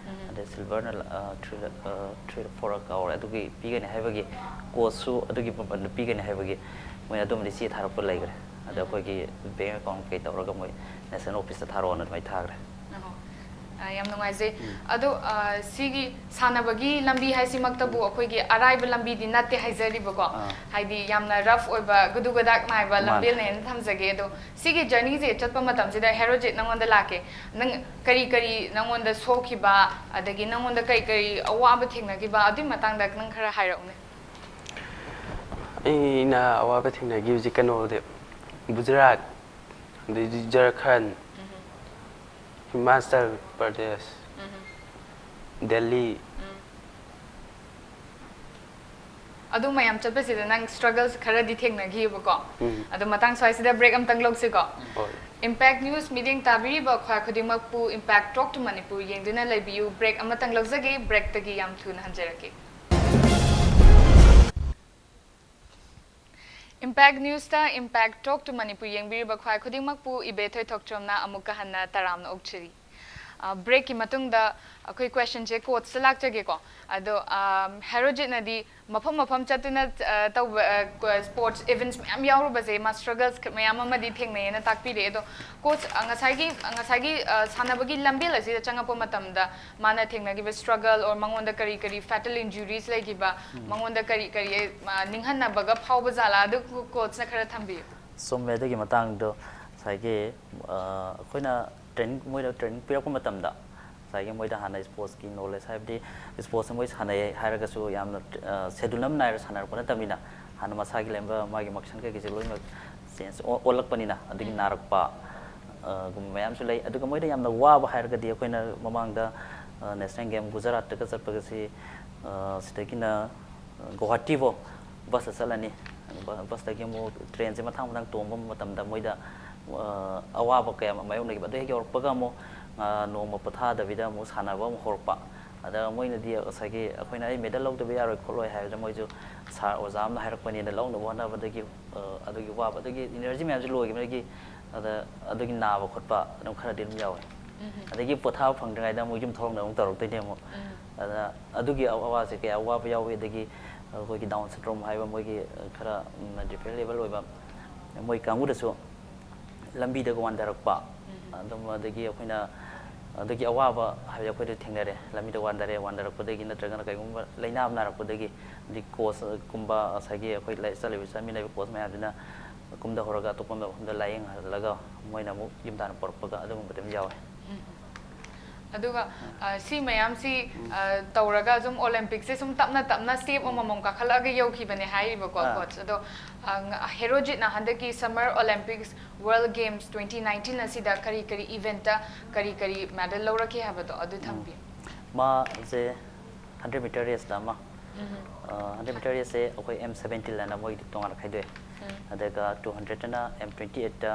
ꯑꯗꯩ ꯁꯤꯜꯚꯔꯅ ꯊ꯭ꯔꯤ ꯊ꯭ꯔꯤ ꯐꯣꯔ ꯀꯥꯎꯔꯦ, ꯑꯗꯨꯒꯤ ꯄꯤꯒꯅꯤ ꯍꯥꯏꯕꯒꯤ, ꯀꯣꯆꯁꯨ ꯑꯗꯨꯒꯤ ꯃꯃꯜꯗꯨ ꯄꯤꯒꯅꯤ ꯍꯥꯏꯕꯒꯤ ꯃꯣꯏ ꯑꯗꯨꯝꯕꯗꯤ ꯆꯦ ꯊꯥꯔꯛꯄ ꯂꯩꯈ꯭ꯔꯦ꯫ ꯑꯗ ꯑꯩꯈꯣꯏꯒꯤ ꯕꯦꯡ ꯑꯦꯀꯥꯎꯟ ꯀꯩ ꯇꯧꯔꯒ ꯃꯣꯏ ꯅꯦꯁꯅꯦꯜ ꯑꯣꯐꯤꯁꯇ ꯊꯥꯔꯛꯑꯣꯅ ꯑꯗꯨꯃꯥꯏꯅ ꯊꯥꯈ꯭ꯔꯦ꯫ ꯑꯍꯣ꯫ ꯑ, ꯌꯥꯝ ꯅꯨꯡꯉꯥꯏꯖꯩ꯫ ꯑꯗꯣ, ꯑ, ꯁꯤꯒꯤ ꯁꯥꯟꯅꯕꯒꯤ ꯂꯝꯕꯤ ꯍꯥꯏꯁꯤꯃꯛꯇꯕꯨ ꯑꯩꯈꯣꯏꯒꯤ ꯑꯔꯥꯏꯕ ꯂꯝꯕꯤꯗꯤ ꯅꯠꯇꯦ ꯍꯥꯏꯖꯔꯤꯕꯀꯣ꯫ ꯑꯥ꯫ ꯍꯥꯏꯗꯤ ꯌꯥꯝꯅ ꯔꯐ ꯑꯣꯏꯕ ꯒꯨꯗꯨ ꯒꯗꯥꯛ ꯅꯥꯏꯕ ꯃꯥꯅꯦ꯫ ꯂꯝꯕꯦꯜꯅꯦꯅ ꯊꯝꯖꯒꯦ꯫ ꯑꯗꯣ ꯁꯤꯒꯤ ꯖꯔꯅꯤꯁꯦ ꯆꯠꯄ ꯃꯇꯝꯁꯤꯗ ꯍꯦꯔꯣꯖꯤꯠ ꯅꯪꯉꯣꯟꯗ ꯂꯥꯛꯀꯦ꯫ ꯅꯪ ꯀꯔꯤ ꯀꯔꯤ ꯅꯪꯉꯣꯟꯗ ꯁꯣꯛꯈꯤꯕ, ꯑꯗꯒꯤ ꯅꯪꯉꯣꯟꯗ ꯀꯔꯤ ꯀꯔꯤ ꯑꯋꯥꯕ ꯊꯦꯡꯅꯈꯤꯕ, ꯑꯗꯨꯒꯤ ꯃꯇꯥꯡꯗ ꯅꯪ ꯈꯔ ꯍꯥꯏꯔꯛꯎꯅꯦ꯫ ꯑꯩꯅ ꯑꯋꯥꯕ ꯊꯦꯡꯅꯈꯤꯕꯁꯤ ꯀꯩꯅꯣꯗꯤ, ꯒꯨꯖꯔꯥꯠ, ꯑꯗꯩꯗꯤ ꯖꯔꯈꯟ, ꯍꯤꯃꯥꯆꯜ ꯄ꯭ꯔꯗꯦꯁ, ꯗꯦꯜꯂꯤ꯫ ꯑꯗꯨ ꯃꯌꯥꯝ ꯆꯠꯄꯁꯤꯗ ꯅꯪ ꯁ꯭ꯇ꯭ꯔꯒꯜꯁ ꯈꯔꯗꯤ ꯊꯦꯡꯅꯈꯤꯕꯀꯣ꯫ ꯎꯝ꯫ ꯑꯗꯣ ꯃꯇꯥꯡ ꯁ꯭ꯋꯥꯏꯁꯤꯗ ꯕ꯭ꯔꯦꯛ ꯑꯝꯇꯪ ꯂꯧꯁꯤꯀꯣ꯫ ꯍꯣꯏ꯫ ꯏꯝꯄꯦꯛ ꯅ꯭ꯌꯨꯁ ꯃꯤꯠꯌꯦꯡ ꯇꯥꯕꯤꯔꯤꯕ ꯈ꯭ꯋꯥꯏ ꯈꯨꯗꯤꯡꯃꯛꯄꯨ Impact Talk to Manipur ꯌꯦꯡꯗꯨꯅ ꯂꯩꯕꯤꯌꯨ꯫ ꯕ꯭ꯔꯦꯛ ꯑꯃꯇꯪ ꯂꯧꯖꯒꯦ, ꯕ꯭ꯔꯦꯛꯇꯒꯤ ꯌꯥꯝ ꯊꯨꯅ ꯍꯟꯖꯔꯛꯀꯦ꯫ ꯏꯝꯄꯦꯛ ꯅ꯭ꯌꯨꯁꯇ Impact Talk to Manipur ꯌꯦꯡꯕꯤꯔꯤꯕ ꯈ꯭ꯋꯥꯏ ꯈꯨꯗꯤꯡꯃꯛꯄꯨ ꯏꯕꯦ ꯊꯣꯏꯊꯣꯛꯆꯝꯅ ꯑꯃꯨꯛꯀ ꯍꯟꯅ ꯇꯔꯥꯝꯅ ꯑꯣꯛꯆꯔꯤ꯫ ꯑ, ꯕ꯭ꯔꯦꯛꯀꯤ ꯃꯇꯨꯡꯗ ꯑꯩꯈꯣꯏ ꯀ꯭ꯋꯦꯁꯟꯁꯦ ꯀꯣꯆꯇ ꯂꯥꯛꯆꯒꯦꯀꯣ꯫ ꯑꯗꯣ, ꯑ, ꯍꯦꯔꯣꯖꯤꯠꯅꯗꯤ ꯃꯐꯝ ꯃꯐꯝ ꯆꯠꯇꯨꯅ, ꯑ, ꯇꯧꯕ, ꯑ, ꯀ-, ꯁ꯭ꯄꯣꯔꯠꯁ ꯏꯚꯦꯟꯠꯁ ꯃꯌꯥꯝ ꯌꯥꯎꯔꯨꯕꯁꯦ ꯃꯥ ꯁ꯭ꯇ꯭ꯔꯒꯜꯁ ꯃꯌꯥꯝ ꯑꯃꯗꯤ ꯊꯦꯡꯅꯩꯌꯦꯅ ꯇꯥꯛꯄꯤꯔꯛꯑꯦ꯫ ꯑꯗꯣ ꯀꯣꯆ, ꯑ, ꯉꯁꯥꯏꯒꯤ, ꯉꯁꯥꯏꯒꯤ, ꯑ, ꯁꯥꯟꯅꯕꯒꯤ ꯂꯝꯕꯦꯜ ꯑꯁꯤꯗ ꯆꯪꯉꯛꯄ ꯃꯇꯝꯗ ꯃꯥꯅ ꯊꯦꯡꯅꯈꯤꯕ ꯁ꯭ꯇ꯭ꯔꯒꯜ or ꯃꯉꯣꯟꯗ ꯀꯔꯤ ꯀꯔꯤ ꯐꯦꯇꯜ ꯏꯟꯖꯨꯔꯤꯁ ꯂꯩꯈꯤꯕ, ꯃꯉꯣꯟꯗ ꯀꯔꯤ ꯀꯔꯤ, ꯑ, ꯅꯤꯡꯍꯟꯅꯕꯒ ꯐꯥꯎꯕ ꯖꯥꯠꯂꯥ? ꯑꯗꯨ ꯀꯣ-, ꯀꯣꯆꯅ ꯈꯔ ꯊꯝꯕꯤꯌꯨ꯫ ꯆꯨꯝꯃꯦ ꯑꯗꯨꯒꯤ ꯃꯇꯥꯡꯗꯣ꯫ ꯉꯁꯥꯏꯒꯤ, ꯑ, ꯑꯩꯈꯣꯏꯅ ꯇ꯭ꯔꯦꯅꯤꯡ, ꯃꯣꯏꯗ ꯇ꯭ꯔꯦꯅꯤꯡ ꯄꯤꯔꯛꯄ ꯃꯇꯝꯗ ꯉꯁꯥꯏꯒꯤ ꯃꯣꯏꯗ ꯍꯥꯟꯅ ꯁ꯭ꯄꯣꯔꯠꯁꯀꯤ ꯅꯣꯂꯦꯖ, ꯍꯥꯏꯕꯗꯤ ꯁ꯭ꯄꯣꯔꯠꯁꯁꯦ ꯃꯣꯏ ꯁꯥꯟꯅꯩ ꯍꯥꯏꯔꯒꯁꯨ ꯌꯥꯝꯅ, ꯑ, ꯁꯦꯗꯨꯜ ꯑꯃ ꯅꯥꯏꯔ ꯁꯥꯟꯅꯔꯛꯄ ꯅꯠꯇꯕꯅꯤꯅ, ꯍꯥꯟꯅ ꯃꯁꯥꯒꯤ ꯂꯩꯔꯝꯕ ꯃꯥꯒꯤ ꯃꯁꯜ ꯀꯩꯀꯩꯁꯦ ꯂꯣꯏꯅꯃꯛ ꯆꯦꯟꯖ ꯑꯣ-, ꯑꯣꯜꯂꯛꯄꯅꯤꯅ, ꯑꯗꯒꯤ ꯅꯥꯔꯛꯄ, ꯑ, ꯒꯨꯝꯕ ꯃꯌꯥꯝꯁꯨ ꯂꯩ꯫ ꯑꯗꯨꯒ ꯃꯣꯏꯗ ꯌꯥꯝꯅ ꯋꯥꯕ ꯍꯥꯏꯔꯒꯗꯤ ꯑꯩꯈꯣꯏꯅ ꯃꯃꯥꯡꯗ, ꯑ, ꯅꯦꯁꯅꯦꯜ ꯒꯦꯝ ꯒꯨꯖꯔꯥꯠꯇꯒ ꯆꯠꯄꯒꯁꯤ, ꯑ, ꯁꯤꯗꯒꯤꯅ ꯒꯨꯋꯥꯍꯥꯇꯤꯐꯥꯎ ꯕꯁꯇ ꯆꯠꯂꯅꯤ꯫ ꯕ-, ꯕꯁꯇꯒꯤ ꯑꯃꯨꯛ ꯇ꯭ꯔꯦꯟꯁꯦ ꯃꯊꯪ ꯃꯊꯪ ꯇꯣꯡꯕ ꯃꯇꯝꯗ ꯃꯣꯏꯗ, ꯑ, ꯑꯋꯥꯕ ꯀꯌꯥ ꯑꯃ ꯃꯥꯌꯣꯛꯅꯈꯤꯕ꯫ ꯑꯗꯨ ꯍꯦꯛ ꯌꯧꯔꯛꯄꯒ ꯑꯃꯨꯛ, ꯑ, ꯅꯣꯡꯃ ꯄꯣꯊꯥꯗꯕꯤꯗ ꯑꯃꯨꯛ ꯁꯥꯟꯅꯕ ꯑꯃꯨꯛ ꯍꯧꯔꯛꯄ꯫ ꯑꯗ ꯃꯣꯏꯅꯗꯤ ꯉꯁꯥꯏꯒꯤ ꯑꯩꯈꯣꯏꯅ "ꯑꯩ ꯃꯦꯗꯜ ꯂꯧꯗꯕ ꯌꯥꯔꯣꯏ ꯈꯣꯠꯂꯣꯏ" ꯍꯥꯏꯕꯗ ꯃꯣꯏꯁꯨ ꯁꯥꯔ ꯑꯣꯖꯥ ꯑꯃꯅ ꯍꯥꯏꯔꯛꯄꯅꯤꯅ ꯂꯧꯅꯕ ꯍꯣꯠꯅꯕꯗꯒꯤ, ꯑ, ꯑꯗꯨꯒꯤ ꯋꯥꯕ, ꯑꯗꯒꯤ ꯏꯅꯔꯖꯤ ꯃꯌꯥꯝꯁꯨ ꯂꯣꯏꯈꯤꯕꯗꯒꯤ ꯑꯗ ꯑꯗꯨꯒꯤ ꯅꯥꯕ ꯈꯣꯠꯄ ꯑꯗꯨꯝ ꯈꯔꯗꯤ ꯑꯗꯨꯝ ꯌꯥꯎꯋꯦ꯫ ꯑꯗꯒꯤ ꯄꯣꯊꯥꯕ ꯐꯪꯗ꯭ꯔꯤꯉꯩꯗ ꯑꯃꯨꯛ ꯌꯨꯝ ꯊꯣꯛꯂꯛꯅꯕ ꯑꯃꯨꯛ ꯇꯧꯔꯛꯇꯣꯏꯅꯦ ꯑꯃꯨꯛ꯫ ꯑꯗ ꯑꯗꯨꯒꯤ ꯑꯋꯥꯕꯁꯦ ꯀꯌꯥ ꯋꯥꯕ ꯌꯥꯎꯋꯤ꯫ ꯑꯗꯒꯤ ꯑꯩꯈꯣꯏꯒꯤ ꯗꯥꯎꯟ ꯁꯤꯟꯗ꯭ꯔꯣꯝ ꯍꯥꯏꯕ ꯃꯣꯏꯒꯤ ꯈꯔ ꯗꯤꯐ꯭ꯔꯦꯟ ꯂꯦꯕꯜ ꯑꯣꯏꯕ ꯃꯣꯏ ꯀꯥꯡꯕꯨꯗꯁꯨ ꯂꯝꯕꯤꯗꯒ ꯋꯥꯟꯊꯔꯛꯄ, ꯑꯗꯨꯝ ꯑꯗꯒꯤ ꯑꯩꯈꯣꯏꯅ ꯑꯗꯒꯤ ꯑꯋꯥꯕ ꯍꯥꯏꯕꯗꯤ ꯑꯩꯈꯣꯏꯗ ꯊꯦꯡꯅꯔꯦ꯫ ꯂꯝꯕꯤꯗ ꯋꯥꯟꯊꯔꯦ, ꯋꯥꯟꯊꯔꯛꯄꯗꯒꯤ ꯅꯠꯇ꯭ꯔꯒꯅ ꯀꯩꯒꯨꯝꯕ ꯂꯥꯏꯅꯥ ꯑꯃ ꯅꯥꯔꯛꯄꯗꯒꯤ, ꯑꯗꯒꯤ ꯀꯣꯆꯀꯨꯝꯕ ꯉꯁꯥꯏꯒꯤ ꯑꯩꯈꯣꯏ ꯂꯥꯏ-, ꯆꯠꯂꯤꯕ ꯆꯠꯃꯤꯟꯅꯔꯤꯕ ꯀꯣꯆ ꯃꯌꯥꯝꯁꯤꯅ ꯀꯨꯝꯊꯍꯧꯔꯒ ꯑꯇꯣꯞꯄ ꯃꯐꯝꯗ ꯂꯥꯏꯌꯦꯡꯍꯜꯂꯒ ꯃꯣꯏꯅ ꯑꯃꯨꯛ ꯌꯨꯝ ꯇꯥꯟꯅ ꯄꯨꯔꯛꯄꯒ ꯑꯗꯨꯒꯨꯝꯕ ꯑꯗꯨꯝ ꯌꯥꯎꯋꯦ꯫ ꯑꯗꯨꯒ ꯁꯤ ꯃꯌꯥꯝꯁꯤ ꯇꯧꯔꯒ ꯁꯨꯝ ꯑꯣꯂꯦꯝꯄꯤꯛꯁꯦ ꯁꯨꯝ ꯇꯞꯅ ꯇꯞꯅ ꯁ꯭ꯇꯦꯞ ꯑꯃꯃꯝ ꯀꯥꯈꯠꯂꯛꯑꯒ ꯌꯧꯈꯤꯕꯅꯦ ꯍꯥꯏꯔꯤꯕꯀꯣ ꯀꯣꯆ꯫ ꯑꯗꯣ ꯍꯦꯔꯣꯖꯤꯠꯅ ꯍꯟꯗꯛꯀꯤ summer Olympics world games twenty nineteen ꯑꯁꯤꯗ ꯀꯔꯤ ꯀꯔꯤ ꯏꯚꯦꯟꯠꯇ ꯀꯔꯤ ꯀꯔꯤ ꯃꯦꯗꯜ ꯂꯧꯔꯛꯈꯤ ꯍꯥꯏꯕꯗꯣ ꯑꯗꯨ ꯊꯝꯕꯤꯌꯨ꯫ ꯃꯥꯁꯦ ꯍꯟꯗ꯭ꯔꯦꯠ ꯃꯤꯇꯔ ꯔꯦꯁꯇ ꯑꯃ, ꯍꯟꯗ꯭ꯔꯦꯠ ꯃꯤꯇꯔ ꯔꯦꯁꯁꯦ ꯑꯩꯈꯣꯏ ꯑꯦꯝ ꯁꯕꯦꯟꯇꯤꯟ ꯑꯅ ꯃꯣꯏꯒꯤ ꯇꯣꯉꯥꯟꯅ ꯈꯥꯏꯗꯣꯛꯑꯦ꯫ ꯑꯗꯨꯒ ꯇꯨ ꯍꯟꯗ꯭ꯔꯦꯠꯇꯅ ꯑꯦꯝ ꯇ꯭ꯋꯦꯟꯇꯤ ꯑꯩꯠꯇ꯫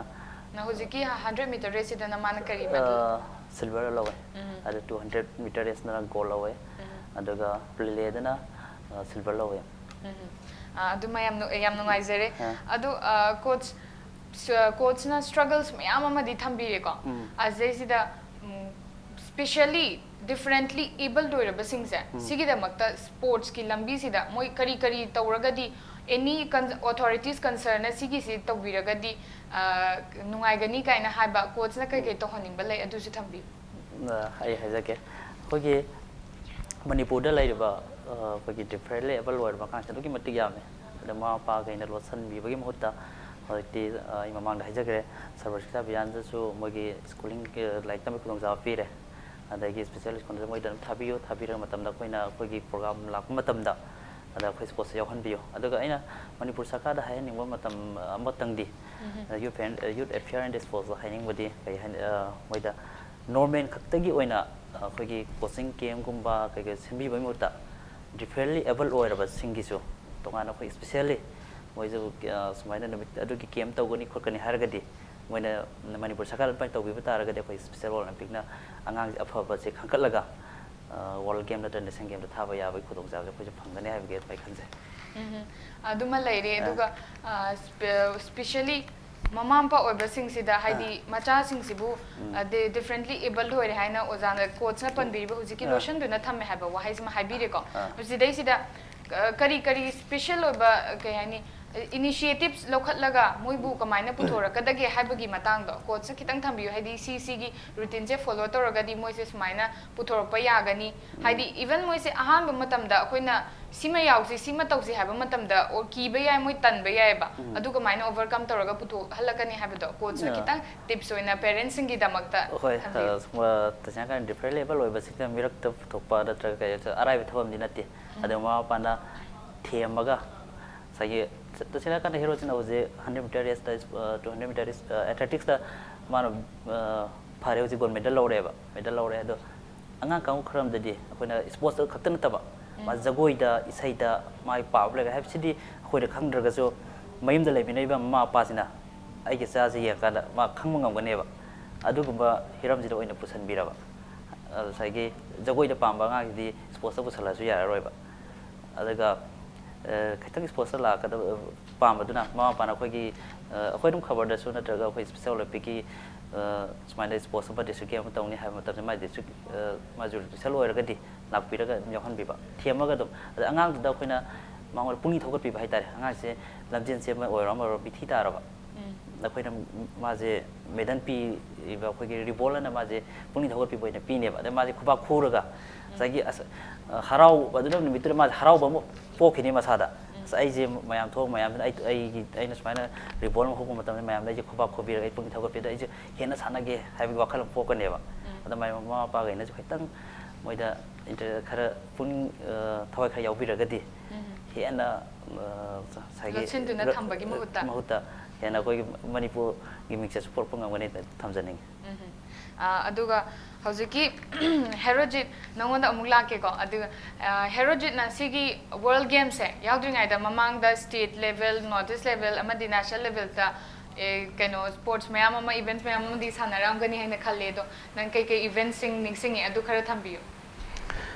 ꯅ ꯍꯧꯖꯤꯛꯀꯤ ꯍꯟꯗ꯭ꯔꯦꯠ ꯃꯤꯇꯔ ꯔꯦꯁꯁꯤꯗꯅ ꯃꯥꯅ ꯀꯔꯤ ꯃꯦꯗꯜ? ꯁꯤꯜꯚꯔ ꯂꯧꯋꯦ꯫ ꯑꯗꯨ ꯇꯨ ꯍꯟꯗ꯭ꯔꯦꯠ ꯃꯤꯇꯔ ꯔꯦꯁꯅ ꯒꯣꯜ ꯂꯧꯋꯦ꯫ ꯑꯗꯨꯒ ꯔꯤꯂꯦꯗꯅ ꯁꯤꯜꯚꯔ ꯂꯧꯋꯦ꯫ ꯑꯗꯨꯃ ꯌꯥꯝ ꯌꯥꯝ ꯅꯨꯡꯉꯥꯏꯖꯔꯦ꯫ ꯑꯗꯨ ꯀꯣꯆ, ꯀꯣꯆꯅ ꯁ꯭ꯇ꯭ꯔꯒꯜꯁ ꯃꯌꯥꯝ ꯑꯃꯗꯤ ꯊꯝꯕꯤꯔꯦꯀꯣ꯫ ꯑꯁꯤꯗꯩꯁꯤꯗ ꯁ꯭ꯄꯤꯁꯦꯜꯂꯤ, ꯗꯤꯐꯔꯦꯟꯠꯂꯤ ꯑꯦꯕꯜ ꯑꯣꯏꯔꯕꯁꯤꯡꯁꯦ ꯁꯤꯒꯤꯗꯃꯛꯇ ꯁ꯭ꯄꯣꯔꯠꯁꯀꯤ ꯂꯝꯕꯤꯁꯤꯗ ꯃꯣꯏ ꯀꯔꯤ ꯀꯔꯤ ꯇꯧꯔꯒꯗꯤ, ꯑꯦꯅꯤ ꯑꯣꯊꯣꯔꯤꯇꯤꯁ ꯀꯟꯁꯔꯟꯅ ꯁꯤꯒꯤꯁꯤ ꯇꯧꯕꯤꯔꯒꯗꯤ ꯅꯨꯡꯉꯥꯏꯒꯅꯤ ꯀꯥꯏꯅ ꯍꯥꯏꯕ ꯀꯣꯆꯅ ꯀꯩ ꯀꯩ ꯇꯧꯍꯟꯅꯤꯡꯕ ꯂꯩ ꯑꯗꯨꯁꯨ ꯊꯝꯕꯤꯌꯨ꯫ ꯑꯩ ꯍꯥꯏꯖꯒꯦ꯫ ꯑꯩꯈꯣꯏꯒꯤ ꯃꯅꯤꯄꯨꯔꯗ ꯂꯩꯔꯤꯕ ꯑꯩꯈꯣꯏꯒꯤ ꯗꯤꯐ꯭ꯔꯦꯟꯠꯂꯤ ꯑꯦꯕꯜ ꯑꯣꯏꯔꯕ ꯑꯉꯥꯡꯁꯦ ꯑꯗꯨꯛꯀꯤ ꯃꯇꯤꯛ ꯌꯥꯝꯃꯦ꯫ ꯑꯗ ꯃꯃꯥ ꯃꯄꯥꯈꯩꯅ ꯂꯣꯠꯁꯤꯟꯕꯤꯕꯒꯤ ꯃꯍꯨꯠꯇ ꯍꯧꯖꯤꯛꯇꯤ ꯑꯩ ꯃꯃꯥꯡꯗ ꯍꯥꯏꯖꯈ꯭ꯔꯦ, ꯁꯔꯕ ꯁꯤꯛꯁꯥ ꯑꯚꯤꯌꯥꯟꯗꯁꯨ ꯃꯣꯏꯒꯤ ꯁ꯭ꯀꯨꯂꯤꯡ, ꯂꯥꯏꯔꯤꯛ ꯇꯝꯕꯒꯤ ꯈꯨꯗꯣꯡꯆꯥꯕ ꯄꯤꯔꯦ꯫ ꯑꯗꯒꯤ ꯁ꯭ꯄꯤꯁꯦꯜ ꯁ꯭ꯀꯨꯜꯗ ꯃꯣꯏꯗ ꯑꯗꯨꯝ ꯊꯥꯕꯤꯌꯨ꯫ ꯊꯥꯕꯤꯔꯕ ꯃꯇꯝꯗ ꯑꯩꯈꯣꯏꯅ ꯑꯩꯈꯣꯏꯒꯤ ꯄ꯭ꯔꯣꯒ꯭ꯔꯥꯝ ꯂꯥꯛꯄ ꯃꯇꯝꯗ ꯑꯗ ꯑꯩꯈꯣꯏ ꯁ꯭ꯄꯣꯔꯠꯁꯇ ꯌꯥꯎꯍꯟꯕꯤꯌꯨ꯫ ꯑꯗꯨꯒ ꯑꯩꯅ ꯃꯅꯤꯄꯨꯔ ꯁꯔꯀꯥꯔꯗ ꯍꯥꯏꯍꯟꯅꯤꯡꯕ ꯃꯇꯝ ꯑꯃꯇꯪꯗꯤ, ꯌꯨꯠ ꯌꯨꯠ ꯑꯦꯐꯤꯌꯔ ꯑꯦꯟ ꯁ꯭ꯄꯣꯔꯠꯁꯇ ꯍꯥꯏꯅꯤꯡꯕꯗꯤ ꯀꯩ ꯍꯥꯏꯅꯤ, ꯃꯣꯏꯗ ꯅꯣꯔꯃꯦꯜ ꯈꯛꯇꯒꯤ ꯑꯣꯏꯅ ꯑꯩꯈꯣꯏꯒꯤ ꯀꯣꯆꯤꯡ ꯀꯦꯝꯒꯨꯝꯕ ꯀꯩꯀꯩ ꯁꯤꯟꯕꯤꯕꯒꯤ ꯃꯍꯨꯠꯇ ꯗꯤꯐ꯭ꯔꯦꯟꯠꯂꯤ ꯑꯦꯕꯜ ꯑꯣꯏꯔꯕꯁꯤꯡꯒꯤꯁꯨ ꯇꯣꯉꯥꯟꯅ ꯑꯩꯈꯣꯏ ꯁ꯭ꯄꯤꯁꯦꯜꯂꯤ ꯃꯣꯏꯁꯨ ꯁꯨꯃꯥꯏꯅ ꯅꯨꯃꯤꯠ ꯑꯗꯨꯒꯤ ꯀꯦꯝ ꯇꯧꯒꯅꯤ ꯈꯣꯠꯀꯅꯤ ꯍꯥꯏꯔꯒꯗꯤ ꯃꯣꯏꯅ ꯃꯅꯤꯄꯨꯔ ꯁꯔꯀꯥꯔꯅ ꯑꯗꯨꯃꯥꯏꯅ ꯇꯧꯕꯤꯕ ꯇꯥꯔꯒꯗꯤ ꯑꯩꯈꯣꯏ ꯁ꯭ꯄꯤꯁꯦꯜ ꯑꯣꯂꯦꯝꯄꯤꯛꯅ ꯑꯉꯥꯡꯁꯦ ꯑꯐꯕꯁꯦ ꯈꯟꯒꯠꯂꯒ ꯋꯥꯔꯜ ꯒꯦꯝ ꯅꯠꯇ꯭ꯔꯒ ꯅꯦꯁꯅꯦꯜ ꯒꯦꯝꯗ ꯊꯥꯕ ꯌꯥꯕꯒꯤ ꯈꯨꯗꯣꯡꯆꯥꯕꯁꯦ ꯑꯩꯈꯣꯏꯁꯨ ꯐꯪꯒꯅꯤ ꯍꯥꯏꯕꯒꯤ ꯑꯩ ꯈꯟꯖꯩ꯫ ꯑꯗꯨꯃ ꯂꯩꯔꯦ꯫ ꯑꯗꯨꯒ ꯁ꯭ꯄꯤꯁꯦꯜꯂꯤ ꯃꯃꯥ ꯃꯄꯥ ꯑꯣꯏꯕꯁꯤꯡꯁꯤꯗ, ꯍꯥꯏꯗꯤ ꯃꯆꯥꯁꯤꯡꯁꯤꯕꯨ, ꯑ, ꯗꯤ-, differently abled ꯑꯣꯏꯔꯦ ꯍꯥꯏꯅ ꯑꯣꯖꯥꯅ quotes ꯅ ꯄꯟꯕꯤꯔꯤꯕ ꯍꯧꯖꯤꯛꯀꯤ ꯑꯥ꯫ ꯂꯣꯏꯁꯟꯗꯨꯅ ꯊꯝꯃꯦ ꯍꯥꯏꯕ ꯋꯥꯍꯩꯁꯤꯃ ꯍꯥꯏꯕꯤꯔꯦꯀꯣ꯫ ꯑꯥ꯫ ꯃꯁꯤꯗꯩꯁꯤꯗ ꯀ-, ꯀꯔꯤ ꯀꯔꯤ special ꯑꯣꯏꯕ, ꯀꯩ ꯍꯥꯏꯅꯤ, initiatives ꯂꯧꯈꯠꯂꯒ ꯃꯣꯏꯕꯨ ꯀꯃꯥꯏꯅ ꯄꯨꯊꯣꯔꯛꯀꯗꯒꯦ ꯍꯥꯏꯕꯒꯤ ꯃꯇꯥꯡꯗꯣ quotes ꯈꯤꯇꯪ ꯊꯝꯕꯤꯌꯨ꯫ ꯍꯥꯏꯗꯤ ꯁꯤ, ꯁꯤꯒꯤ routine ꯁꯦ follow ꯇꯧꯔꯒꯗꯤ ꯃꯣꯏꯁꯦ ꯁꯨꯃꯥꯏꯅ ꯄꯨꯊꯣꯔꯛꯄ ꯌꯥꯒꯅꯤ꯫ ꯍꯥꯏꯗꯤ even ꯃꯣꯏꯁꯦ ꯑꯍꯥꯟꯕ ꯃꯇꯝꯗ ꯑꯩꯈꯣꯏꯅ ꯁꯤꯃ ꯌꯥꯎꯁꯤ, ꯁꯤꯃ ꯇꯧꯁꯤ ꯍꯥꯏꯕ ꯃꯇꯝꯗ, ꯑꯣ, ꯀꯤꯕ ꯌꯥꯏ, ꯃꯣꯏ ꯇꯟꯕ ꯌꯥꯏꯑꯕ꯫ ꯑꯗꯨ ꯀꯃꯥꯏꯅ overcome ꯇꯧꯔꯒ ꯄꯨꯊꯣꯛꯍꯜꯂꯛꯀꯅꯤ ꯍꯥꯏꯕꯗꯣ quotes ꯅ ꯑꯥ꯫ ꯈꯤꯇꯪ tips ꯑꯣꯏꯅ parents ꯁꯤꯡꯒꯤꯗꯃꯛꯇ ꯍꯣꯏ, ꯊꯝꯕꯤꯌꯨ꯫ ꯑ, ꯁꯨꯝ, ꯑ, ꯇꯁꯦꯡꯅ ꯍꯥꯏꯔꯀꯥꯟꯗ different level ꯑꯣꯏꯕꯁꯤꯗ ꯃꯤꯔꯛꯇ ꯄꯨꯊꯣꯛꯄ ꯅꯠꯇ꯭ꯔꯒ ꯀꯩ ꯍꯥꯏꯁꯤꯔ, ꯑꯔꯥꯏꯕ ꯊꯕꯛ ꯑꯃꯗꯤ ꯅꯠꯇꯦ꯫ ꯑꯗꯨ ꯃꯃꯥ ꯃꯄꯥꯅ ꯊꯦꯝꯃꯒ ꯉꯁꯥꯏꯒꯤ ꯇꯁꯦꯡꯅ ꯍꯥꯏꯔꯀꯥꯟꯗ ꯍꯦꯔꯣꯁꯤꯅ ꯍꯧꯖꯤꯛ hundred meter race ꯇ, ꯑ, two hundred meter race, ꯑ, athletics ꯇ ꯃꯥꯅ, ꯑ, ꯐꯔꯦ, ꯍꯧꯖꯤꯛ gold medal ꯂꯧꯔꯦꯕ, medal ꯂꯧꯔꯦ꯫ ꯑꯗꯣ ꯑꯉꯥꯡ ꯀꯥꯡꯕꯨ ꯈꯔ ꯑꯃꯗꯗꯤ ꯑꯩꯈꯣꯏꯅ sports ꯇ ꯈꯛꯇ ꯅꯠꯇꯕ, ꯃꯥ ꯎꯝ꯫ ꯖꯒꯣꯏꯗ, ꯏꯁꯩꯗ ꯃꯥꯒꯤ ꯄꯥꯝꯕ ꯂꯩꯔꯦ ꯍꯥꯏꯕꯁꯤꯗꯤ ꯑꯩꯈꯣꯏꯅ ꯈꯪꯗ꯭ꯔꯒꯁꯨ ꯃꯌꯨꯝꯗ ꯂꯩꯃꯤꯟꯅꯔꯤꯕ ꯃꯃꯥ ꯃꯄꯥꯁꯤꯅ ꯑꯩꯒꯤ ꯏꯆꯥꯁꯦ ꯌꯦꯡꯉꯀꯥꯟꯗ ꯃꯥ ꯈꯪꯕ ꯉꯝꯒꯅꯦꯕ꯫ ꯑꯗꯨꯒꯨꯝꯕ ꯍꯤꯔꯝꯁꯤꯗ ꯑꯣꯏꯅ ꯄꯨꯁꯤꯟꯕꯤꯔꯕ, ꯑ, ꯉꯁꯥꯏꯒꯤ ꯖꯒꯣꯏꯗ ꯄꯥꯝꯕ ꯑꯉꯥꯡꯁꯤꯗꯤ sports ꯇ ꯄꯨꯁꯜꯂꯁꯨ ꯌꯥꯔꯔꯣꯏꯕ꯫ ꯑꯗꯨꯒ, ꯑ, ꯈꯤꯇꯪ sports ꯇ ꯂꯥꯛꯀꯗꯕ, ꯑ, ꯄꯥꯝꯕꯗꯨꯅ ꯃꯃꯥ ꯃꯄꯥꯅ ꯑꯩꯈꯣꯏꯒꯤ, ꯑ, ꯑꯩꯈꯣꯏ ꯑꯗꯨꯝ ꯈꯕꯔꯗꯁꯨ ꯅꯠꯇ꯭ꯔꯒ ꯑꯩꯈꯣꯏ Special Olympic ꯀꯤ, ꯑ, ꯁꯨꯃꯥꯏꯅ sports ꯑꯃ district ꯀꯤ ꯑꯃ ꯇꯧꯅꯤ ꯍꯥꯏꯕ ꯃꯇꯝꯗ ꯃꯥꯏ district, ꯑ, ꯃꯥ jury official ꯑꯣꯏꯔꯒꯗꯤ ꯂꯥꯛꯄꯤꯔꯒ ꯑꯗꯨꯝ ꯌꯥꯎꯍꯟꯕꯤꯕ, ꯊꯦꯝꯃꯒ ꯑꯗꯨꯝ꯫ ꯑꯗ ꯑꯉꯥꯡꯗꯨꯗ ꯑꯩꯈꯣꯏꯅ ꯃꯉꯣꯟꯗ ꯄꯨꯛꯅꯤꯡ ꯊꯧꯒꯠꯄꯤꯕ ꯍꯥꯏꯇꯥꯔꯦ꯫ ꯑꯉꯥꯡꯁꯦ ꯂꯝꯖꯦꯟ ꯆꯦꯟꯕ ꯑꯣꯏꯔꯣ ꯑꯃ ꯑꯣꯏꯔꯣ ꯄꯤꯊꯤ ꯇꯥꯔꯕ, ꯎꯝ꯫ ꯑꯩꯈꯣꯏꯅ ꯃꯥꯁꯦ medal ꯄꯤꯔꯤꯕ ꯑꯩꯈꯣꯏꯒꯤ ꯔꯤꯕꯣꯜ ꯑꯅ ꯃꯥꯁꯦ ꯄꯨꯛꯅꯤꯡ ꯊꯧꯒꯠꯄꯤꯕ ꯑꯣꯏꯅ ꯄꯤꯅꯦꯕ꯫ ꯑꯗ ꯃꯥꯁꯦ ꯈꯨꯕꯥꯛ ꯈꯨꯔꯒ ꯉꯁꯥꯏꯒꯤ ꯑꯁ-, ꯑ, ꯍꯔꯥꯎꯕ, ꯑꯗꯨꯅ ꯅꯨꯃꯤꯠꯇꯨꯗ ꯃꯥꯁꯦ ꯍꯔꯥꯎꯕ ꯑꯃ ꯄꯣꯛꯈꯤꯅꯤ ꯃꯁꯥꯗ꯫ ꯎꯝ꯫ ꯑꯁ, ꯑꯩꯁꯦ ꯃꯌꯥꯝ ꯊꯣꯛ ꯃꯌꯥꯝꯗꯨꯅ ꯑꯩ, ꯑꯩꯒꯤ, ꯑꯩꯅ ꯁꯨꯃꯥꯏꯅ ꯔꯤꯕꯣꯜ ꯑꯃ ꯍꯨꯕ ꯃꯇꯝꯗ ꯃꯌꯥꯝꯗ ꯑꯩꯁꯦ ꯈꯨꯕꯥꯛ ꯈꯨꯕꯤꯔꯒ ꯑꯩ ꯄꯨꯛꯅꯤꯡ ꯊꯧꯒꯠꯄꯤꯗ ꯑꯩꯁꯦ ꯍꯦꯟꯅ ꯁꯥꯟꯅꯒꯦ ꯍꯥꯏꯕꯒꯤ ꯋꯥꯈꯜ ꯑꯃ ꯄꯣꯛꯀꯅꯦꯕ꯫ ꯎꯝ꯫ ꯑꯗ ꯃꯥꯏ ꯃꯃꯥ ꯃꯄꯥꯈꯩꯅꯁꯨ ꯈꯤꯇꯪ ꯃꯣꯏꯗ inter-, ꯈꯔ ꯄꯨꯛꯅꯤꯡ, ꯑ, ꯊꯋꯥꯏ ꯈꯔ ꯌꯥꯎꯕꯤꯔꯒꯗꯤ ꯎꯝ꯫ ꯍꯦꯟꯅ, ꯑ, ꯉꯁꯥꯏꯒꯤ ꯂꯣꯠꯁꯤꯟꯗꯨꯅ ꯔ-, ꯊꯝꯕꯒꯤ ꯃꯍꯨꯠꯇ꯫ ꯃꯍꯨꯠꯇ ꯍꯦꯟꯅ ꯑꯩꯈꯣꯏꯒꯤ ꯃꯅꯤꯄꯨꯔꯒꯤ ꯃꯤꯡꯆꯠꯁꯨ ꯄꯨꯔꯛꯄ ꯉꯝꯒꯅꯤ ꯊꯝꯖꯅꯤꯡꯉꯤ꯫ ꯎꯝ꯫ ꯑ, ꯑꯗꯨꯒ ꯍꯧꯖꯤꯛꯀꯤ ꯍꯦꯔꯣꯖꯤꯠ, ꯅꯉꯣꯟꯗ ꯑꯃꯨꯛ ꯂꯥꯛꯀꯦꯀꯣ꯫ ꯑꯗꯨꯒ, ꯑ, ꯍꯦꯔꯣꯖꯤꯠꯅ ꯁꯤꯒꯤ World Games ꯁꯦ ꯌꯥꯎꯗ꯭ꯔꯤꯉꯩꯗ ꯃꯃꯥꯡꯗ state level, north east level ꯑꯃꯗꯤ national level ꯇ, ꯑꯦ, ꯀꯩꯅꯣ, sports ꯃꯌꯥꯝ ꯑꯃ, events ꯃꯌꯥꯝ ꯑꯃꯗꯤ ꯁꯥꯟꯅꯔꯝꯒꯅꯤ ꯍꯥꯏꯅ ꯈꯜꯂꯦ꯫ ꯑꯗꯣ ꯅꯪ ꯀꯩꯀꯩ events ꯁꯤꯡ ꯅꯤꯡꯁꯤꯡꯉꯤ? ꯑꯗꯨ ꯈꯔ ꯊꯝꯕꯤꯌꯨ꯫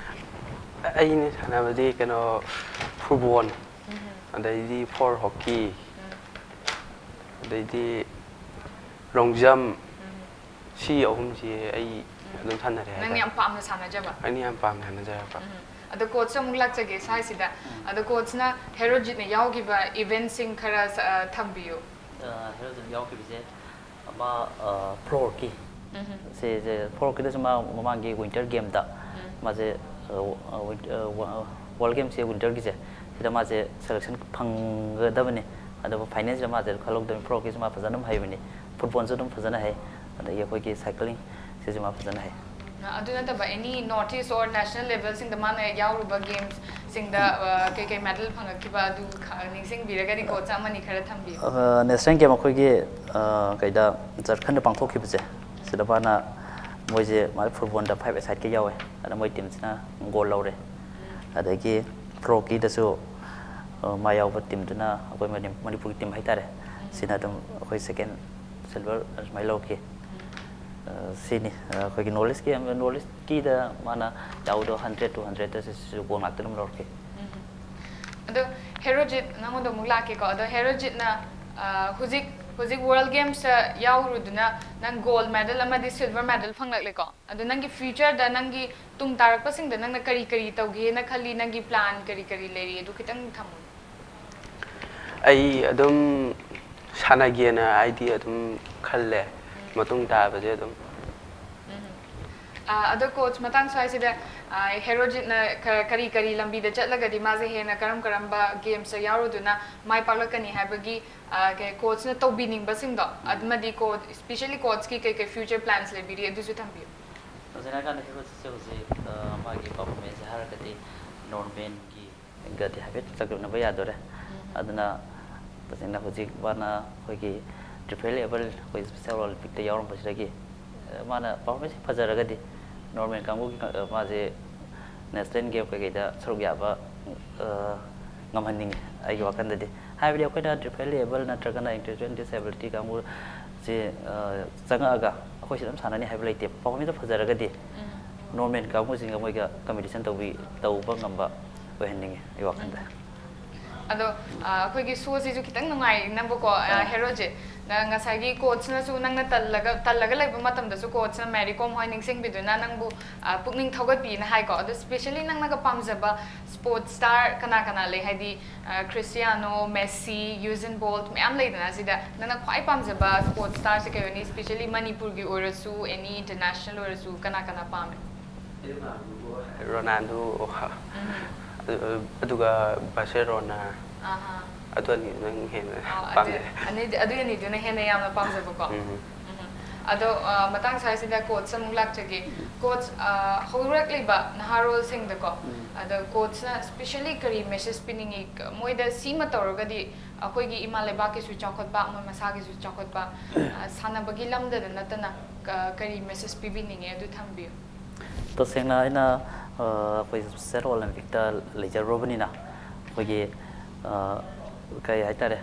ꯑꯩꯅ ꯁꯥꯟꯅꯕꯗꯤ ꯀꯩꯅꯣ, football, ꯎꯝ꯫ ꯑꯗꯩꯗꯤ floor hockey, ꯎꯝ꯫ ꯑꯗꯩꯗꯤ long jump, ꯁꯤ ꯑꯍꯨꯝꯁꯤ ꯑꯩ ꯑꯗꯨꯝ ꯁꯥꯟꯅꯔꯦ ꯅꯪ ꯍꯥꯏꯇꯥꯔꯦ꯫ ꯌꯥꯝ ꯄꯥꯝꯅ ꯁꯥꯟꯅꯖꯕ? ꯑꯩꯅ ꯌꯥꯝ ꯄꯥꯝꯅ ꯁꯥꯟꯅꯖꯔꯛꯄ꯫ ꯑꯗꯣ ꯀꯣꯆꯁ ꯑꯃꯨꯛ ꯂꯥꯛꯆꯒꯦ ꯁ꯭ꯋꯥꯏꯁꯤꯗ꯫ ꯑꯗꯣ ꯀꯣꯆꯅ ꯍꯦꯔꯣꯖꯤꯠꯅ ꯌꯥꯎꯈꯤꯕ ꯏꯚꯦꯟꯁꯤꯡ ꯈꯔ ꯁ- ꯑ, ꯊꯝꯕꯤꯌꯨ꯫ ꯍꯦꯔꯣꯖꯤꯠ ꯌꯥꯎꯈꯤꯕꯁꯦ ꯑꯃ ꯐ꯭ꯂꯣꯔꯀꯤ ꯁꯤꯁꯦ, ꯐ꯭ꯂꯣꯔꯀꯤꯗꯁꯨ ꯃꯥ ꯃꯃꯥꯡꯒꯤ ꯋꯤꯟꯇꯔ ꯒꯦꯝꯗ ꯃꯥꯁꯦ, ꯋꯥꯔꯜ ꯒꯦꯝꯁꯦ ꯋꯤꯟꯇꯔꯒꯤꯁꯦ, ꯁꯤꯗ ꯃꯥꯁꯦ ꯁꯦꯂꯦꯛꯁꯟ ꯐꯪꯒꯗꯕꯅꯤ, ꯑꯗꯨꯕꯨ ꯐꯥꯏꯅꯦꯜꯁꯤꯗ ꯃꯥꯁꯦ ꯈꯜꯍꯧꯗꯕꯅꯤ꯫ ꯐ꯭ꯂꯣꯔꯀꯤꯁꯨ ꯃꯥ ꯐꯖꯅ ꯑꯗꯨꯝ ꯍꯩꯕꯅꯤ, ꯐꯨꯠꯕꯣꯜꯁꯨ ꯑꯗꯨꯝ ꯐꯖꯅ ꯍꯩ, ꯑꯗꯒꯤ ꯑꯩꯈꯣꯏꯒꯤ ꯁꯥꯏꯀ꯭ꯂꯤꯡ ꯁꯤꯁꯨ ꯃꯥ ꯐꯖꯅ ꯍꯩ꯫ ꯑꯗꯨ ꯅꯠꯇꯕ any North East or national levelꯁꯤꯡꯗ ꯃꯥꯅ ꯌꯥꯎꯔꯨꯕ ꯒꯦꯝꯁꯁꯤꯡꯗ ꯀꯩꯀꯩ ꯃꯦꯗꯜ ꯐꯪꯉꯛꯈꯤꯕ ꯑꯗꯨ ꯈ- ꯅꯤꯡꯁꯤꯡꯕꯤꯔꯒꯗꯤ ꯀꯣꯆ ꯑꯃꯅꯤ ꯈꯔ ꯊꯝꯕꯤꯌꯨ꯫ ꯅꯦꯁꯅꯦꯜ ꯒꯦꯝ ꯑꯩꯈꯣꯏꯒꯤ ꯑ, ꯀꯩꯗ ꯖꯔꯈꯟꯗ ꯄꯥꯡꯊꯣꯛꯈꯤꯕꯁꯦ, ꯁꯤꯗ ꯃꯥꯅ ꯃꯣꯏꯁꯦ ꯃꯥ ꯐꯨꯠꯕꯣꯜꯗ ꯐꯥꯏꯚ ꯑꯦ ꯁꯥꯏꯠꯀ ꯌꯥꯎꯋꯦ꯫ ꯑꯗ ꯃꯣꯏ ꯇꯤꯝꯁꯤꯅ ꯒꯣꯜ ꯂꯧꯔꯦ꯫ ꯑꯗꯒꯤ ꯐ꯭ꯂꯣꯔꯀꯤꯗꯁꯨ ꯑ, ꯃꯥ ꯌꯥꯎꯕ ꯇꯤꯝꯗꯨꯅ ꯑꯩꯈꯣꯏ ꯃꯅꯤ- ꯃꯅꯤꯄꯨꯔꯒꯤ ꯇꯤꯝ ꯍꯥꯏꯇꯥꯔꯦ, ꯁꯤꯅ ꯑꯗꯨꯝ ꯑꯩꯈꯣꯏ ꯁꯦꯀꯦꯟ ꯁꯤꯜꯚꯔ ꯑꯁꯨꯃꯥꯏꯅ ꯂꯧꯔꯛꯈꯤ꯫ ꯑ, ꯁꯤꯅꯤ ꯑ, ꯑꯩꯈꯣꯏꯒꯤ ꯅꯣꯔꯠ ꯏꯁꯀꯤ ꯅꯣꯔꯠ ꯏꯁꯀꯤꯗ ꯃꯥꯅ ꯌꯥꯎꯕꯗꯣ ꯍꯟꯗ꯭ꯔꯦꯠ ꯇꯨ ꯍꯟꯗ꯭ꯔꯦꯠꯇ ꯁꯤꯁꯨ ꯒꯣꯜ ꯉꯥꯛꯇ ꯑꯗꯨꯝ ꯂꯧꯔꯛꯈꯤ꯫ ꯑꯗꯣ ꯍꯦꯔꯣꯖꯤꯠ, ꯅꯪꯉꯣꯟꯗ ꯑꯃꯨꯛ ꯂꯥꯛꯀꯦꯀꯣ꯫ ꯑꯗꯣ ꯍꯦꯔꯣꯖꯤꯠꯅ ꯑ, ꯍꯧꯖꯤꯛ ꯍꯧꯖꯤꯛ ꯋꯥꯔꯜ ꯒꯦꯝꯁꯇ ꯌꯥꯎꯔꯨꯗꯨꯅ ꯅꯪ ꯒꯣꯜ ꯃꯦꯗꯜ ꯑꯃꯗꯤ ꯁꯤꯜꯚꯔ ꯃꯦꯗꯜ ꯐꯪꯂꯛꯂꯦꯀꯣ꯫ ꯑꯗꯣ ꯅꯪꯒꯤ ꯐ꯭ꯌꯨꯆꯔꯗ ꯅꯪꯒꯤ ꯇꯨꯡ ꯇꯥꯔꯛꯄꯁꯤꯡꯗ ꯅꯪꯅ ꯀꯔꯤ ꯀꯔꯤ ꯇꯧꯒꯦꯅ ꯈꯜꯂꯤ, ꯅꯪꯒꯤ ꯄ꯭ꯂꯥꯟ ꯀꯔꯤ ꯀꯔꯤ ꯂꯩꯔꯤ, ꯑꯗꯨ ꯈꯤꯇꯪ ꯊꯝꯃꯨ꯫ ꯑꯩ ꯑꯗꯨꯝ ꯁꯥꯟꯅꯒꯦꯅ ꯑꯩꯗꯤ ꯑꯗꯨꯝ ꯈꯜꯂꯦ, ꯃꯇꯨꯡ ꯇꯥꯕꯁꯦ ꯑꯗꯨꯝ꯫ ꯑ, ꯑꯗꯣ ꯀꯣꯆ, ꯃꯇꯥꯡ ꯁ꯭ꯋꯥꯏꯁꯤꯗ ꯑ, ꯍꯦꯔꯣꯖꯤꯠꯅ ꯀ- ꯀꯔꯤ ꯀꯔꯤ ꯂꯝꯕꯤꯗ ꯆꯠꯂꯒꯗꯤ ꯃꯥꯁꯦ ꯍꯦꯟꯅ ꯀꯔꯝ ꯀꯔꯝꯕ ꯒꯦꯝꯁꯇ ꯌꯥꯎꯔꯨꯗꯨꯅ ꯃꯥꯏ ꯄꯥꯛꯂꯛꯀꯅꯤ ꯍꯥꯏꯕꯒꯤ ꯑ, ꯀꯩ- ꯀꯣꯆꯅ ꯇꯧꯕꯤꯅꯤꯡꯕꯁꯤꯡꯗꯣ, ꯑꯃꯗꯤ ꯀꯣꯆ, especially ꯀꯣꯆꯀꯤ ꯀꯩ ꯀꯩ ꯐ꯭ꯌꯨꯆꯔ ꯄ꯭ꯂꯥꯟꯁ ꯂꯩꯕꯤꯔꯤ, ꯑꯗꯨꯁꯨ ꯊꯝꯕꯤꯌꯨ꯫ ꯇꯁꯦꯡꯅ ꯍꯥꯏꯔꯀꯥꯟꯗ ꯍꯦꯔꯣꯖꯤꯠꯁꯦ ꯍꯧꯖꯤꯛ ꯑ, ꯃꯥꯒꯤ ꯄꯔꯐꯣꯔꯃꯦꯟꯁꯁꯦ ꯍꯥꯏꯔꯒꯗꯤ ꯅꯣꯔꯃꯦꯟꯒꯤ ꯒꯗꯤ ꯍꯥꯏꯐꯦꯠ ꯆꯥꯡꯗꯝꯅꯕ ꯌꯥꯗꯣꯔꯦ꯫ ꯑꯗꯨꯅ ꯇꯁꯦꯡꯅ ꯍꯧꯖꯤꯛ ꯃꯥꯅ ꯑꯩꯈꯣꯏꯒꯤ ꯇ꯭ꯔꯤꯄꯜ ꯑꯦꯕꯜ ꯑꯩꯈꯣꯏ ꯏꯁꯄꯤꯁꯦꯜ ꯑꯣꯂꯤꯝꯄꯤꯛꯇ ꯌꯥꯎꯔꯝꯕꯁꯤꯗꯒꯤ, ꯑ, ꯃꯥꯅ ꯄꯔꯐꯣꯔꯃꯦꯟꯁ ꯐꯖꯔꯒꯗꯤ ꯅꯣꯔꯃꯦꯟ ꯀꯥꯡꯕꯨꯒꯤ, ꯑ, ꯃꯥꯁꯦ ꯅꯦꯁꯅꯦꯜ ꯒꯦꯝ ꯀꯩꯀꯩꯗ ꯁꯔꯨꯛ ꯌꯥꯕ, ꯑ, ꯉꯝꯍꯟꯅꯤꯡꯉꯤ ꯑꯩꯒꯤ ꯋꯥꯈꯜꯗꯗꯤ꯫ ꯍꯥꯏꯕꯗꯤ ꯑꯩꯈꯣꯏꯅ ꯇ꯭ꯔꯤꯄꯜ ꯑꯦꯕꯜ ꯅꯠꯇ꯭ꯔꯒꯅ ꯏꯟꯇꯦꯂꯦꯛꯆꯨꯋꯦꯜ ꯗꯤꯁꯦꯕꯤꯂꯤꯇꯤ ꯀꯥꯡꯕꯨꯁꯦ, ꯑ, ꯆꯪꯉꯛꯑꯒ ꯑꯩꯈꯣꯏ ꯁꯤ ꯑꯗꯨꯝ ꯁꯥꯟꯅꯅꯤ ꯍꯥꯏꯕ ꯂꯩꯇꯦ꯫ ꯄꯔꯐꯣꯔꯃꯦꯟꯁꯇꯣ ꯐꯖꯔꯒꯗꯤ ꯅꯣꯔꯃꯦꯟ ꯀꯥꯡꯕꯨꯁꯤꯡꯒ ꯃꯣꯏꯒ ꯀꯝꯄꯤꯇꯤꯁꯟ ꯇꯧꯕꯤ ꯇꯧꯕ ꯉꯝꯕ ꯑꯣꯏꯍꯟꯅꯤꯡꯉꯤ ꯑꯩ ꯋꯥꯈꯜꯗ꯫ ꯑꯗꯣ ꯑ, ꯑꯩꯈꯣꯏꯒꯤ ꯁꯣꯁꯤꯁꯨ ꯈꯤꯇꯪ ꯅꯨꯡꯉꯥꯏꯅꯕꯀꯣ ꯑ, ꯑꯥ. ꯍꯦꯔꯣꯖꯤꯠ, ꯅ ꯉꯁꯥꯏꯒꯤ ꯀꯣꯆꯅꯁꯨ ꯅꯪꯅ ꯇꯜꯂꯒ ꯇꯜꯂꯒ ꯂꯩꯕ ꯃꯇꯝꯗꯁꯨ ꯀꯣꯆꯅ ꯃꯦꯔꯤ ꯀꯣꯝ ꯍꯣꯏ ꯅꯤꯡꯁꯤꯡꯕꯤꯗꯨꯅ ꯅꯪꯕꯨ ꯑ, ꯄꯨꯛꯅꯤꯡ ꯊꯧꯒꯠꯄꯤꯅ ꯍꯥꯏꯀꯣ꯫ ꯑꯗꯣ ꯁ꯭ꯄꯦꯁꯦꯜꯂꯤ ꯅꯪꯅꯒ ꯄꯥꯝꯖꯕ ꯁ꯭ꯄꯣꯔꯠꯁ ꯁ꯭ꯇꯥꯔ ꯀꯅꯥ ꯀꯅꯥ ꯂꯩ? ꯍꯥꯏꯗꯤ ꯑ, ꯈ꯭ꯔꯤꯁꯇꯤꯌꯥꯅꯣ, ꯃꯦꯁꯤ, ꯌꯨꯖꯦꯟ ꯕꯣꯜꯠ ꯃꯌꯥꯝ ꯂꯩꯗꯅ, ꯁꯤꯗ ꯅꯪꯅ ꯈ꯭ꯋꯥꯏ ꯄꯥꯝꯖꯕ ꯁ꯭ꯄꯣꯔꯠꯁ ꯁ꯭ꯇꯥꯔꯁꯦ ꯀꯩ ꯑꯣꯏꯅꯤ? ꯁ꯭ꯄꯦꯁꯦꯜꯂꯤ ꯃꯅꯤꯄꯨꯔꯒꯤ ꯑꯣꯏꯔꯁꯨ ꯑꯦꯅꯤ ꯏꯟꯇꯔꯅꯦꯁꯅꯦꯜ ꯑꯣꯏꯔꯁꯨ ꯀꯅꯥ ꯀꯅꯥ ꯄꯥꯝꯃꯦ? ꯔꯣꯅꯥꯜꯗꯣ, ꯎꯝ. ꯑꯗꯨ- ꯑꯗꯨꯒ ꯕꯥꯔꯁꯦꯂꯣꯅꯥ, ꯑꯍꯥ. ꯑꯗꯨ ꯑꯅꯤꯗꯨꯅ ꯍꯦꯟꯅ ꯑ, ꯄꯥꯝꯃꯦ꯫ ꯑꯗꯨ- ꯑꯅꯤꯗꯤ- ꯑꯗꯨ ꯑꯅꯤꯗꯨꯅ ꯍꯦꯟꯅ ꯌꯥꯝꯅ ꯄꯥꯝꯖꯕꯀꯣ꯫ ꯎꯝ. ꯎꯝ. ꯑꯗꯣ ꯑ, ꯃꯇꯥꯡ ꯁ꯭ꯋꯥꯏꯁꯤꯗ ꯀꯣꯆ ꯑꯃꯨꯛ ꯂꯥꯛꯆꯒꯦ꯫ ꯀꯣꯆ, ꯑ, ꯍꯧꯔꯛꯂꯤꯕ ꯅꯍꯥꯔꯣꯜꯁꯤꯡꯗꯀꯣ, ꯎꯝ. ꯑꯗ ꯀꯣꯆꯅ ꯁ꯭ꯄꯦꯁꯦꯜꯂꯤ ꯀꯔꯤ ꯃꯦꯁꯦꯖ ꯄꯤꯅꯤꯡꯉꯤ? ꯀ- ꯃꯣꯏꯗ ꯁꯤꯃ ꯇꯧꯔꯒꯗꯤ ꯑꯩꯈꯣꯏꯒꯤ ꯏꯃꯥ ꯂꯩꯕꯥꯛꯀꯤꯁꯨ ꯆꯥꯎꯈꯠꯄ, ꯃꯣꯏ ꯃꯁꯥꯒꯤꯁꯨ ꯆꯥꯎꯈꯠꯄ, ꯑ, ꯁꯥꯟꯅꯕꯒꯤ ꯂꯝꯗꯗ ꯅꯠꯇꯅ ꯀ- ꯀꯔꯤ ꯃꯦꯁꯦꯖ ꯄꯤꯕꯤꯅꯤꯡꯉꯤ? ꯑꯗꯨ ꯊꯝꯕꯤꯌꯨ꯫ ꯇꯁꯦꯡꯅ ꯑꯩꯅ ꯑ, ꯑꯩꯈꯣꯏ ꯁꯦꯠ ꯑꯣꯂꯦꯝꯄꯤꯛꯇ ꯂꯩꯖꯔꯨꯔꯕꯅꯤꯅ ꯑꯩꯈꯣꯏꯒꯤ ꯑ, ꯀꯩ ꯍꯥꯏꯇꯥꯔꯦ,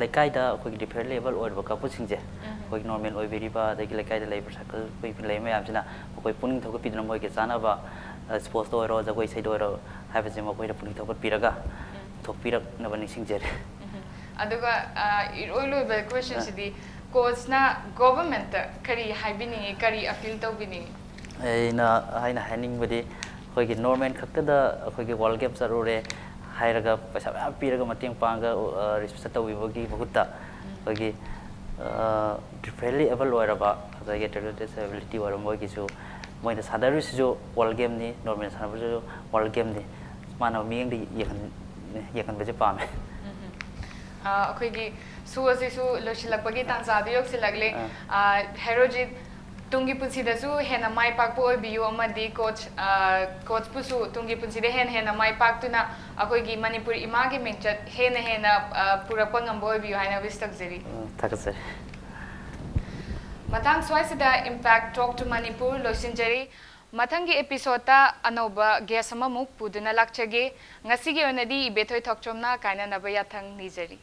ꯂꯩꯀꯥꯏꯗ ꯑꯩꯈꯣꯏꯒꯤ ꯗꯤꯐ꯭ꯔꯦꯟ ꯂꯦꯕꯜ ꯑꯣꯏꯔꯕ ꯀꯥꯡꯕꯨꯁꯤꯡꯁꯦ, ꯎꯝ. ꯑꯩꯈꯣꯏꯒꯤ ꯅꯣꯔꯃꯦꯜ ꯑꯣꯏꯕꯤꯔꯤꯕ, ꯑꯗꯒꯤ ꯂꯩꯀꯥꯏꯗ ꯂꯩꯕ ꯁꯥꯏꯀꯜ ꯑꯩꯈꯣꯏ ꯂꯩꯕ ꯃꯌꯥꯝꯁꯤꯅ ꯑꯩꯈꯣꯏ ꯄꯨꯛꯅꯤꯡ ꯊꯧꯒꯠꯄꯤꯗꯨꯅ ꯃꯣꯏꯒꯤ ꯆꯥꯅꯕ ꯁ꯭ꯄꯣꯔꯠꯁꯇ ꯑꯣꯏꯔꯣ, ꯖꯒꯣꯏ ꯏꯁꯩꯗ ꯑꯣꯏꯔꯣ ꯍꯥꯏꯕꯁꯦ ꯃꯈꯣꯏꯗ ꯄꯨꯛꯅꯤꯡ ꯊꯧꯒꯠꯄꯤꯔꯒ ꯄꯨꯊꯣꯛꯄꯤꯔꯛꯅꯕ ꯅꯤꯡꯁꯤꯡꯖꯔꯤ꯫ ꯎꯝ. ꯑꯗꯨꯒ ꯑ, ꯏꯔꯣꯏ ꯂꯣꯏꯕ ꯀꯣꯏꯁꯟꯁꯤꯗꯤ, ꯀꯣꯆꯅ ꯒꯣꯚꯔꯟꯃꯦꯟꯠꯇ ꯀꯔꯤ ꯍꯥꯏꯕꯤꯅꯤꯡꯉꯤ, ꯀꯔꯤ ꯑꯄꯤꯜ ꯇꯧꯕꯤꯅꯤꯡꯉꯤ? ꯑꯩꯅ ꯑꯩꯅ ꯍꯥꯏꯅꯤꯡꯕꯗꯤ ꯑꯩꯈꯣꯏꯒꯤ ꯅꯣꯔꯃꯦꯜ ꯈꯛꯇꯗ ꯑꯩꯈꯣꯏꯒꯤ ꯋꯥꯔꯜ ꯒꯦꯝ ꯆꯠꯂꯨꯔꯦ ꯍꯥꯏꯔꯒ ꯄꯩꯁꯥ ꯃꯌꯥꯝ ꯄꯤꯔꯒ ꯃꯇꯦꯡ ꯄꯥꯡꯉꯒ ꯔꯤꯁꯔꯁ ꯇꯧꯕꯤꯕꯒꯤ ꯃꯍꯨꯠꯇ ꯑꯩꯈꯣꯏꯒꯤ ꯗꯤꯐ꯭ꯔꯦꯟꯂꯤ ꯑꯦꯕꯜ ꯑꯣꯏꯔꯕ, ꯑꯗꯒꯤ ꯏꯟꯇꯦꯂꯦꯛꯆꯨꯋꯦꯜ ꯑꯦꯕꯤꯂꯤꯇꯤ ꯑꯣꯏꯔꯕ ꯃꯣꯏꯒꯤꯁꯨ, ꯃꯣꯏꯅ ꯁꯥꯟꯅꯔꯤꯁꯤꯁꯨ ꯋꯥꯔꯜ ꯒꯦꯝꯅꯤ, ꯅꯣꯔꯃꯦꯜ ꯁꯥꯟꯅꯕꯁꯤꯁꯨ ꯋꯥꯔꯜ ꯒꯦꯝꯅꯤ, ꯃꯥꯅ ꯃꯤꯠꯌꯦꯡꯗ ꯌꯦꯡꯍꯟ- ꯌꯦꯡꯍꯟꯕꯁꯦ ꯄꯥꯝꯃꯦ꯫ ꯎꯝ. ꯑ, ꯑꯩꯈꯣꯏꯒꯤ ꯁꯣ ꯑꯁꯤꯁꯨ ꯂꯣꯏꯁꯤꯜꯂꯛꯄꯒꯤ ꯇꯥꯟꯖꯥꯗꯨ ꯌꯧꯁꯤꯜꯂꯛꯂꯦ꯫ ꯑꯥ. ꯑ, ꯍꯦꯔꯣꯖꯤꯠ, ꯇꯨꯡꯒꯤ ꯄꯨꯟꯁꯤꯗꯁꯨ ꯍꯦꯟꯅ ꯃꯥꯏ ꯄꯥꯛꯄ ꯑꯣꯏꯕꯤꯌꯨ, ꯑꯃꯗꯤ ꯀꯣꯆ, ꯑ, ꯀꯣꯆꯄꯨꯁꯨ ꯇꯨꯡꯒꯤ ꯄꯨꯟꯁꯤꯗ ꯍꯦꯟꯅ ꯍꯦꯟꯅ ꯃꯥꯏ ꯄꯥꯛꯇꯨꯅ ꯑꯩꯈꯣꯏꯒꯤ ꯃꯅꯤꯄꯨꯔ ꯏꯃꯥꯒꯤ ꯃꯤꯡꯆꯠ ꯍꯦꯟꯅ ꯍꯦꯟꯅ, ꯑ, ꯄꯨꯔꯛꯄ ꯉꯝꯕ ꯑꯣꯏꯕꯤꯌꯨ ꯍꯥꯏꯅ ꯋꯤꯁ ꯇꯧꯖꯔꯤ꯫ ꯎꯝ, ꯊꯥꯒꯠꯆꯔꯤ꯫ ꯃꯇꯥꯡ ꯁ꯭ꯋꯥꯏꯁꯤꯗ Impact Talk to Manipur ꯂꯣꯏꯁꯤꯟꯖꯔꯤ꯫ ꯃꯊꯪꯒꯤ ꯑꯦꯄꯤꯁꯣꯗꯇ ꯑꯅꯧꯕ ꯒꯦꯁ ꯑꯃꯃꯨꯛ ꯄꯨꯗꯨꯅ ꯂꯥꯛꯆꯒꯦ꯫ ꯉꯁꯤꯒꯤ ꯑꯣꯏꯅꯗꯤ ꯏꯕꯦꯊꯣꯏ ꯊꯣꯛꯆꯣꯝꯅ ꯀꯥꯏꯅꯅꯕ ꯌꯥꯊꯪ ꯅꯤꯖꯔꯤ꯫